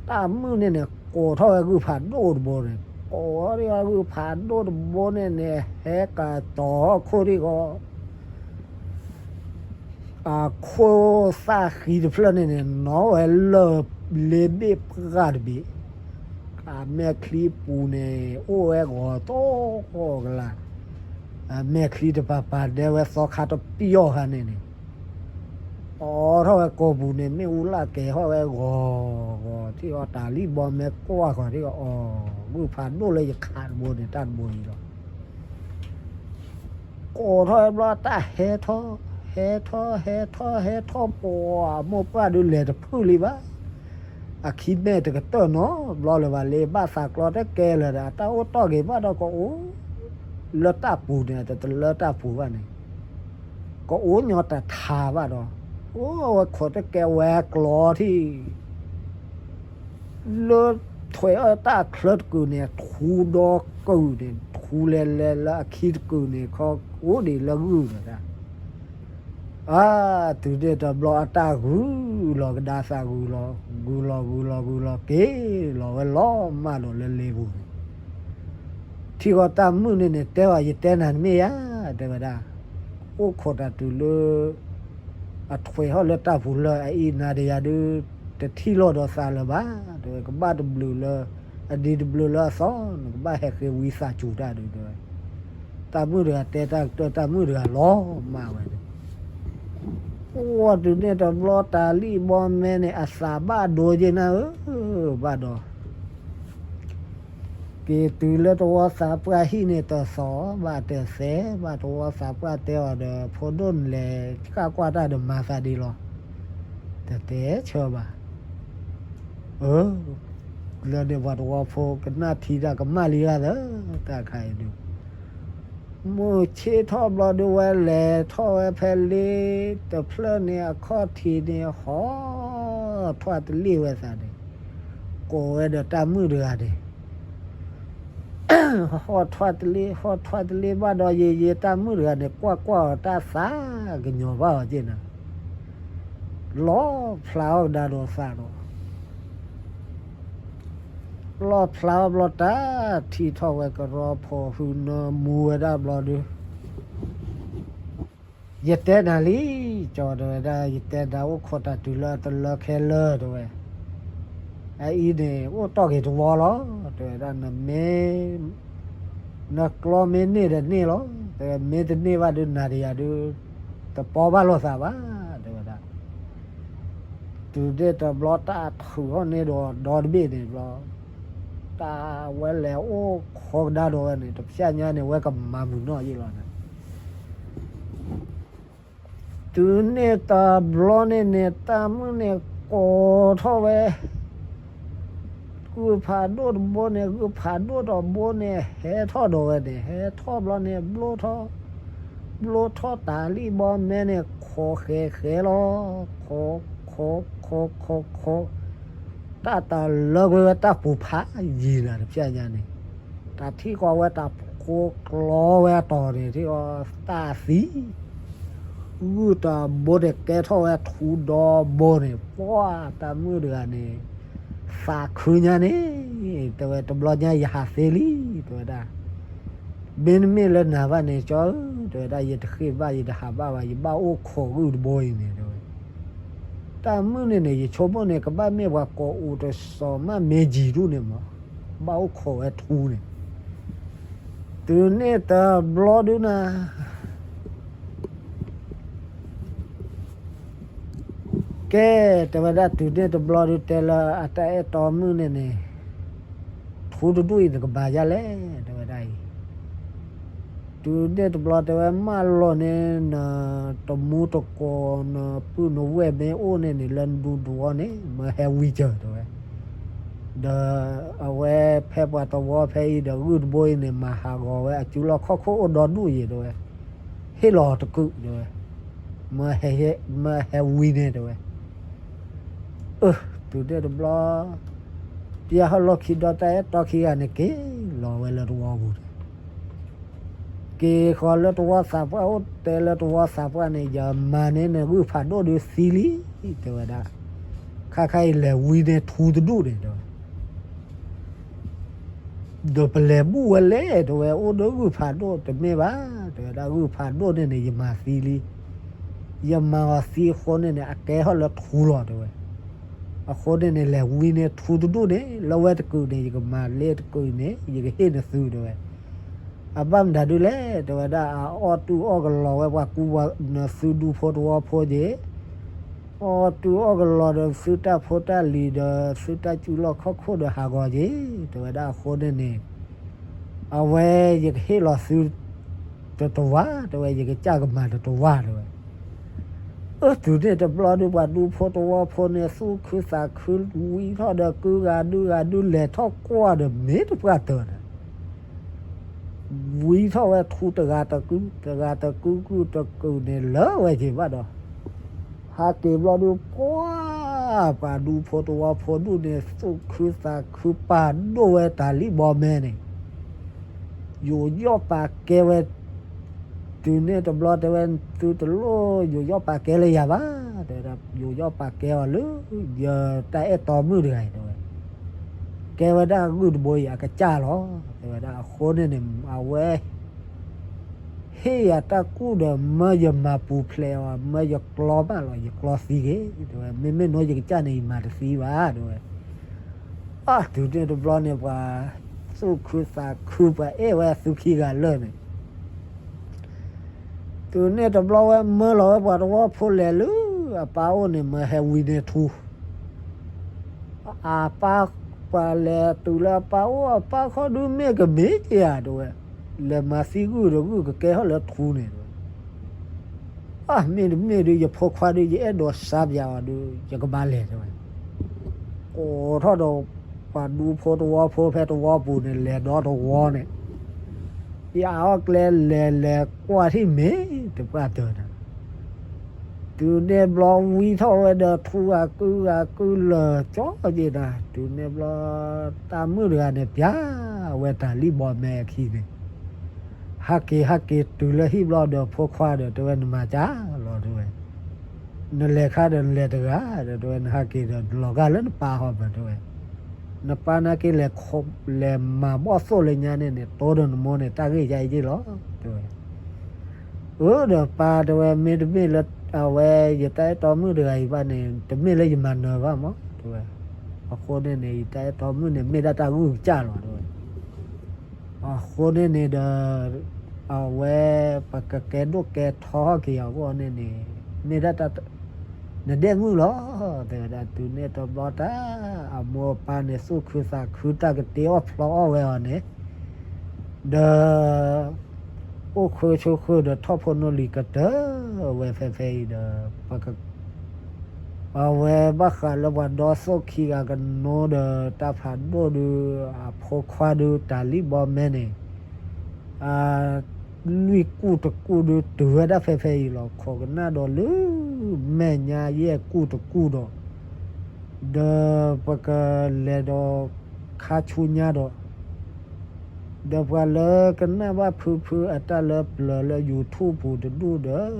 တၢ်မုၣ်န့ၣ်န့ၣ် ကိးထီၣ်ဝဲဂုၢ်ဖးဒိၣ်တဘိန့ၣ်, ကိးထီၣ်ဝဲဂုၢ်ဖးဒိၣ်တဘိန့ၣ်န့ၣ် ဟဲကတီၤဟီၣ်ခိၣ်ထံၣ်ဃီ အခိၣ်သၣ်ဃံတဖျၢၣ်န့ၣ်န့ၣ် နီၣ်ဝဲလၢၢ်လ့ဘ့ၣ်ပှၢ်တဘ့ၣ်, အမဲာ်ချံပူၤန့ၣ် အိၣ်ဝဲဂီၤသီၣ်ကလၤ, အမဲာ်ချံတပၤပၤဒဲဝဲသီခါတပျီၢ်ခါန့ၣ်န့ၣ်, အိးထီၣ်ဝဲကိာ်ပူၤန့ၣ် မ့ၣ်အူလၢ်ကဲၤထီၣ်ဝဲဂီၤဂီၤ ထံၣ်အီၤတၢ်လံၣ်ဘီမဲာ်ကွၢ်ဃီၤထံၣ်အီၤ ဂုၢ်ဖးဒိၣ်လၢယခးတဘိန့ၣ် တၢ်တဘိအံၤလီၤ ကိးထီၣ်ဝဲဘျီ တၢ်ဟဲထီၣ်, ဟဲထီၣ် ဟဲထီၣ် ဟဲထီၣ် ပှၤအမိၢ်ပှၢ်ဒုးလဲၤတဖုၣ်လံဘၣ်, အခံမဲာ်တကတၢၢ်နီတဘျီလၢၤဘၣ်လံ, ဘၣ်သးကျီတကဲလၢၤဒီး အတၢ်အိၣ်တီၢ်က့ၤဘၣ်ဒီးကအိၣ် လၢတၢ်ပူၤန့ၣ် တလၢတၢ်ပူၤဘၣ်န့ၣ်, ကအိၣ်ညီတထါဘၣ်ဒီး, အိၣ်ဝဲခိးတကဲဝဲကျီထံၣ် လၢထွဲးအီၣ်တၢ်အချၢတကုာ်န့ၣ် ထူဒီကုာ်န့ၣ် ထူလဲၤလဲၤလၢအခံတကုာ်န့ၣ် ခီအိၣ်ဒံးလၢဂုၢ်လီၤဒၣ်. အါ, တုၤန့ၣ်တဘျီအတၢ်ဂုာ်လီၤကဒါသးဂုာ်လီၤ, ဂုာ်လီၤဂုာ်လီၤဂုာ်လီၤက့ၤလီၤဝဲလီၤမၢ်ဒီးလၢလ့ပူၤန့ၣ် ထံၣ်ဃီတၢ်မုၣ်န့ၣ်န့ၣ် တဲအီၤ ယတဲနၤတမ့ၢ်ဧါ, တဲဝဲဒၣ်, အိၣ်ခိးတၢ်တုၤလၢ အထွဲးဟီၣ်လၢတၢ်ပူၤလၢအအံၤ နၤဒီးယၤဒုး တထံၣ်လိာ်ဒီးသးလၢၤဘၣ်, တဲဝဲ, ကဘၣ်တဘျုးလၢ အဒံးတဘျုးလၢအသီ နကဘၣ်ဟဲဃ့ဝံသးစူၤတၢ်ဒုး တဲဝဲ. တၢ်မုၣ်တဂၤတဲတၢ်ကတၢၢ် တၢ်မုၣ်တဂၤလီၤမၢ်ဝဲန့ၣ် အိၣ်ဝဲတုၤန့ၣ်တဘျီ တၢ်လံၣ်ဘီမဲန့ၣ် အသးဘၣ်ဒိက့ၤနၤဧၢ, ဘၣ်ဒီး က့ၤတုၤလၢတဝီသးပှၢ်ဟံၣ်န့ၣ် တသီၣ်ဘၣ်တသဲဘၣ် တဝီသးပှၢ်တဲအီၤဒီး ဖိဒိၣ်နလဲၤဃၣ်ကွၢ်တၢ်ဒီးမၤသးဒ်လီၤ, တတဲဆၢဘၣ်. အၢ လၢန့ၣ်ပှၤတဝီဖိကနၣ်ထံတၢ်ကမၣ်လံဧါသၢ, တၢ်ခါအံၤဒုး မုၢ်ဆ့ၣ်ထီၣ်ဘျီဒုးဝဲလဲၤထီၣ်ဝဲဖဲလ့ တဖျၢၣ်န့ၣ်အခီၣ်ထံးန့ၣ် ဟီၣ်ထွဲတလ့ၣ်ဝဲသးန့ၣ် ကိးဝဲဒီးတၢ်မုၣ်တဂၤန့ၣ် ဟီၣ်ထွဲတလ့ၣ် ဟီၣ်ထွဲတလ့ၣ်ဘၣ်ဒီး ယံာ်ယံာ်တၢ်မုၣ်တဂၤန့ၣ် ကွၢ်ကွၢ်အီၤတၢ်သးကညီၤဘၣ်အီၤက့ၤနၤ, လီၤဖျါအီၣ်ကဒါဒီးသးဒီး လီၤဖျါအီၣ်ဘျီတၢ်ထံၣ်ထီၣ်ဝဲကရီဖိ ဟုနၢမူဝဲဒၣ်ဘျီဒုး ယတဲနၤလံ, ကၠီတဲဝဲဒၣ် ယတဲနၤအိၣ်ခိးတၢ်တုၤလၢအတလၢခဲလၢာ်တဲဝဲ, အအံၤန့ၣ် အိၣ်တီၢ်က့ၤတဝီလီၤ, တဲဝဲဒၣ် နမ့ၢ် နကျီမ့ၢ်န့ၢ်ဒီးန့ၢ်လီၤ, တဲဝဲ မ့ၢ်တန့ၢ်ဘၣ်ဒုး နၤဒီးယၤဒုး တပီဘၣ်လိာ်သးဘၣ် တဲဝဲဒၣ်. တုၤန့ၣ်တဘျီတၢ်ထုးထီၣ်န့ၢ်ဒီးဒီတဘ့ၣ်န့ၣ်ဘျီ, တၢ်ဝဲလဲၤအိၣ်ခိးကဒါဒီးဝဲန့ၣ် တဖျၢၣ်ညါန့ၣ် ဝဲကမၤမုာ်နီၣ်ယ့ၣ်လီၤန့ၣ် တုၤန့ၣ်တဘျီန့ၣ်န့ၣ် တၢ်မုၣ်န့ၣ်ကိးထီၣ်ဝဲ ဂုၢ်ဖးဒိၣ်တဘိန့ၣ် ဂုၢ်ဖးဒိၣ်တဘိန့ၣ် ဟဲထီၣ်ဒီးဝဲန့ၣ် ဟဲထီၣ်ဘျီန့ၣ် ဘျိထီၣ် ဘျိထီၣ်တၢ်လံၣ်ဘီမဲန့ၣ် ခိးဃဲၤဃဲၤလီၤ, ခိး ခိး ခိး ခိး ခိး တၢ်တလၢကွံာ်ဝဲတၢ်ပူၤဖးယံၤနၤတဖျၢၣ်ညါန့ၣ်, တၢ်ထံၣ်ဃီဝဲတၢ်ဖိကျီဝဲအတီၤန့ၣ် ထံၣ်ဃီတၢ်သံ ဂုၢ်တဘိန့ၣ် ကဲထီၣ်ဝဲထူဒီဘိန့ၣ် ပှၢ်တၢ်မုၣ်တဂၤန့ၣ် သးခုညါန့ၣ် တဲဝဲ တဘျီညါယဟးသ့လံ တဲဝဲဒၣ်. မ့တမ့ၢ်လၢနၤဘၣ်န့ၣ် ကၠီဧၢ တဲဝဲဒၣ် ယတဃ့ၢ်ဘၣ် ယတဟးဘၣ်ဘၣ် ယဘၣ်အိၣ်ခိးဂုၢ်တဘိအံၤန့ၣ် တဲဝဲ. တၢ်မုၣ်န့ၣ်န့ၣ် ယဆိကမိၣ်န့ၣ် ကဘၣ်မ့ၢ်ပှၤကိးအိၣ်တစီၤမးမ့ၢ်ယံၤဒူၣ်န့ၣ်မး ဘၣ်အိၣ်ခိးဝဲထူန့ၣ် တုၤန့ၣ်တဘျီဒုနၤ ကဲ တဲဝဲဒၣ် တုၤန့ၣ်တဘျီဒုတဲလၢအတၢ်အဲၣ်တီမုၣ်န့ၣ်န့ၣ် ထူတဒူၣ်အံၤနကမၤဒ်လဲၣ် တဲဝဲဒၣ်အံၤ. တုၤန့ၣ်တဘျီတဲဝဲ မၢလီၤန့ၣ် နတမူတကိး နပုၢ်နဝဲၢ်မ့ၢ်အိၣ်န့ၣ်န့ၣ် လၢနဒူသဝီန့ၣ် မၢဟဲဝံစၢၤ တဲဝဲ. ဒီးအဝဲဖဲပှၤသဝီဖဲအံၤဒီး ဂုၢ်တဘိအံၤန့ၣ် မၤဟးဂီၤဝဲအစုလီၢ်ခီၣ်ခိၣ်အိၣ်ဒီဒူၣ်အံၤ တဲဝဲ. ဟ့ၣ်လီၤတကုာ် တဲဝဲ. မၢဟဲဝံန့ၣ် တဲဝဲ. အၢ တုၤန့ၣ်တဘျီ ပျဲဟီၣ်လီၢ်ခံဒီးတၢ်အဲၣ်တီခံဂၤန့ၣ် က့ၤလီၤဝဲလၢသဝီပူၤန့ၣ် က့ၤဃီၤလၢသဝီသးပှၢ် အိၣ်တဲလၢသဝီသးပှၢ်န့ၣ် ယမၤန့ၢ်နဂုၢ်ဖးဒိၣ်ဒုသံလံ တဲဝဲဒၣ်. ခါခါအံၤလဲၤဝံန့ၣ်ထူတဒူၣ်န့ၣ် တဲဝဲ. ဒီးပလဲၤဘူၣ်ဝဲလဲၣ် တဲဝဲ အိၣ်ဒီးဂုၢ်ဖးဒိၣ်တမ့ၢ်ဘၣ် တဲဝဲဒၣ် ဂုၢ်ဖးဒိၣ်န့ၣ်န့ၣ် ယမၤသံလံ. ယမၤအီၤသံအဃိန့ၣ်န့ၣ် အကဲထီၣ်လၢထူလီၤ တဲဝဲ. အဃိန့ၣ်န့ၣ် လဲၤဝံန့ၣ်ထူတဒူၣ်န့ၣ် လၢဝဲတကုာ်န့ၣ် ယကမၤလၢတကုာ်န့ၣ် ယကဟ့ၣ်နသု တဲဝဲ. အဘၣ်မတၤဒုလဲၣ် တဲဝဲဒၣ် အအီၣ်တူၢ်အီၣ်ကလီၤဝဲပှၤကူပှၤနသုဒူဖိသဝီဖိက့ၤ အီၣ်တူၢ်အီၣ်ကလီၤဒီးသုတၢ်ဖိတၢ်လံၤဒီး သုတၢ်စုလီၢ်ခီၣ်ခိၣ်ဒီးဟးဂီၤက့ၤ တဲဝဲဒၣ် အဃိန့ၣ်န့ၣ် အဝဲယကဟ့ၣ်လီၤသု တတဝၢ တဲဝဲ ယကစၢ်ကမၤတတဝၢ တဲဝဲ. အၢ တုၤန့ၣ်တဘျီဒု ပှၤဒူဖိသဝီဖိန့ၣ် သူၣ်ခုသးခု ဝံထီၣ်ဒီးကုဂၤဒုဂၤဒု လဲၤထီၣ်ကွၢ်ဒီးမ့ၢ်တပှၢ်တၢၢ်န့ၣ် ဝံထီၣ်ဝဲထူတဂၤတကု တဂၤတကုကုတကုန့ၣ် လၢဝဲက့ၤဘၣ်ဒီး ဟးက့ၤဘျီဒု ပှၢ် ပှၤဒူဖိတဝီဖိဒူၣ်န့ၣ် သူၣ်ခုသးခုပာ်ဒိၣ်ဝဲတၢ်လံၣ်ဘီမဲန့ၣ်, ယိာ်ယီၣ်ပာ်ကဲဝဲ, တုၤန့ၣ်တဘျီတဲဝဲ, သုတလိၣ်ယိာ်ယီၣ်ပာ်ကဲလၢယၤဘၣ်, တဲဝဲဒၣ် ယိာ်ယီၣ်ပာ်ကဲအီၤလၢ ယတၢ်အဲၣ်တီမုၣ်တဂၤအံၤ တဲဝဲ, ကဲဝဲဒၣ်ဂုၢ်တဘိအံၤ အကစၢ်လီၤ, တဲဝဲဒၣ် အဃိန့ၣ်န့ၣ် အဝဲ ဟ့ၣ်ယၤတၢ်ကူၣ်ဒီး မၢယမၤပူၤဖျဲးအီၤ မၢယကျီဘၣ်လီၤ ယကျီသံဂ့ၤ တဲဝဲ, မ့မ့ၢ်နီၢ်ယကစၢ်န့ၣ် ယမၤတသံဘၣ် တဲဝဲ. အတုၤန့ၣ်တဘျီန့ၣ် ပှၤသူၣ်ခုသးခု ပှၤအဲၣ်ဝဲအသုခံဂၤလၢာ်န့ၣ်, တုၤန့ၣ်တဘျီဝဲမၢလီၤဝဲပှၤတဝီဖိလဲၤလၢအပၢ်အိၣ်န့ၣ် မၢဟဲဝံန့ၢ်ထူ အပၢ်, ပှၤလဲၤတုၤလၢအပၢ်အိၣ် အပၢ်ခီဒုးမ့ၢ်ကမ့ၢ်ဧါ တဲဝဲ, လဲၤမၤသံဂုၢ်ဒီးဂုၢ်ကကဲထီၣ်လၢထူန့ၣ် တဲဝဲ. အမ့တမ့ၢ်ဒုး ယဖိခွါဒုး ယအဲၣ်ဒိးစါပယၤအီၤဒုး ယကဘၣ်လဲၤ တဲဝဲ. ကိးထီၣ်ဒီးပှၤဒူဖိတဝီဖိဖဲတဝီပူၤန့ၣ် လဲၤဒီတဝီန့ၣ်, ယအီၣ်ကျဲလဲၤလဲၤကွၢ်ထံၣ်မ့ၢ်တပှၢ်တၢၢ်နၤ တုၤန့ၣ်ဘျီဝံထီၣ်ဝဲဒီးထူဂၤကုဂၤကုလၢာ်ကၠီက့ၤနၤ, တုၤန့ၣ်ဘျီ တၢ်မုၣ်တဂၤန့ၣ် ပျၢ်ဝဲတၢ်လံၣ်ဘီမဲအခံန့ၣ်, ဟးက့ၤဟးက့ၤတုၤလၢဟံၣ်ဘျီဒီးဖိခွါဒီး တဲဝဲ နမၤကၢ်လီၤ တဲဝဲ, နလဲၤခါဒီးနလဲၤတဂၤဒီး တဲဝဲ နဟးက့ၤဒီးနလီၤဂာ်လၢနပၢ်ဟီၣ်မး တဲဝဲ, နပၢ်နာ်က့လဲၤ လဲၤမၤဘီၣ်သိၣ်လၢညါန့ၣ်န့ၣ် တိဒီးနမိၢ်န့ၣ် တၢ်ဂ့ၢ်ယါအံၤက့ၢ်လီၤ တဲဝဲ. အၢ ဒီးပၢ် တဲဝဲ မ့တမ့ၢ်လၢ အဝဲ ယတၢ်အဲၣ်တီမုၣ်တဂၤအံၤဘၣ်န့ၣ် တမ့ၢ်လၢယမၤနၢၤဘၣ်မး တဲဝဲ, အဃိန့ၣ်န့ၣ် ယတၢ်အဲၣ်တီမုၣ်န့ၣ် မ့ၢ်ဒၣ်တၢ်ဂုၢ်ကစၢ်လီၤ တဲဝဲ. အဃိန့ၣ်န့ၣ်ဒီး အဝဲ ပကကဲဒိၣ်ကဲထီက့ၤအဂီၢ်န့ၣ်န့ၣ် မ့ၢ်ဒၣ်တၢ် နဒဲၣ်မုၣ်လီၤ တဲဝဲဒၣ်. တုၤန့ၣ်တဘျီတၢ် အမိၢ်အပၢ်န့ၣ် သူၣ်ခုသးခု တၢ်ကတ့အီၣ်ဖျီအီၣ်ဝဲအီၤန့ၣ် ဒီး အိၣ်ခၢဆိၣ်ဃၢဒီးထီၣ်ဖိနီၣ်လံၤကတၢၢ်ဝဲဖဲဖဲအံၤဒီး ပက အဝဲဘၣ်ဃးလၢပှၤဒီသိၣ်ခံဂၤကနိဒီး တၢ်ဖးဒိၣ်ဒုး အဖိခွါဒုး တၢ်လံၣ်ဘီမဲန့ၣ် အ လွံၢ်ကူၣ်တကူၣ်ဒုး တုၤဝဲဒၣ်ဖဲဖဲအံၤလီၤ. ခိးကနၣ်ဒီးလၢ မဲာ်ညါယဲၢ်ကူၣ်တကူၣ်ဒီး ဒီးပကလဲၤဒီးခါဆူညါဒီး ဒီးပှၤလၢကနၣ်ဘၣ်ဖုဖုအတၢ်လၢပျၢၤလၢ YouTube ပူၤတဒူၣ်ဒီး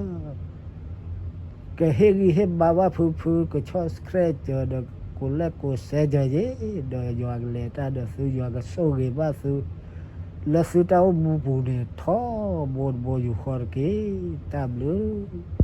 ကဟ့ၣ်ဂံၢ်ဟ့ၣ်ဘါဘၣ်ဖုဖု က subscribe စၢၤဒီး ကိးလဲၣ်ကိးစဲစၢၤယ့ၣ် ဒီးယွၤကလဲၤတၢ်ဒီးသု ယွၤကဆိၣ်ဂ့ၤဘၣ်သု လၢသုတၢ်အိၣ်မူပူၤန့ၣ် ထီဘိတဘိယူၢ်ဃီတက့ၢ်. တၢ်ဘျုး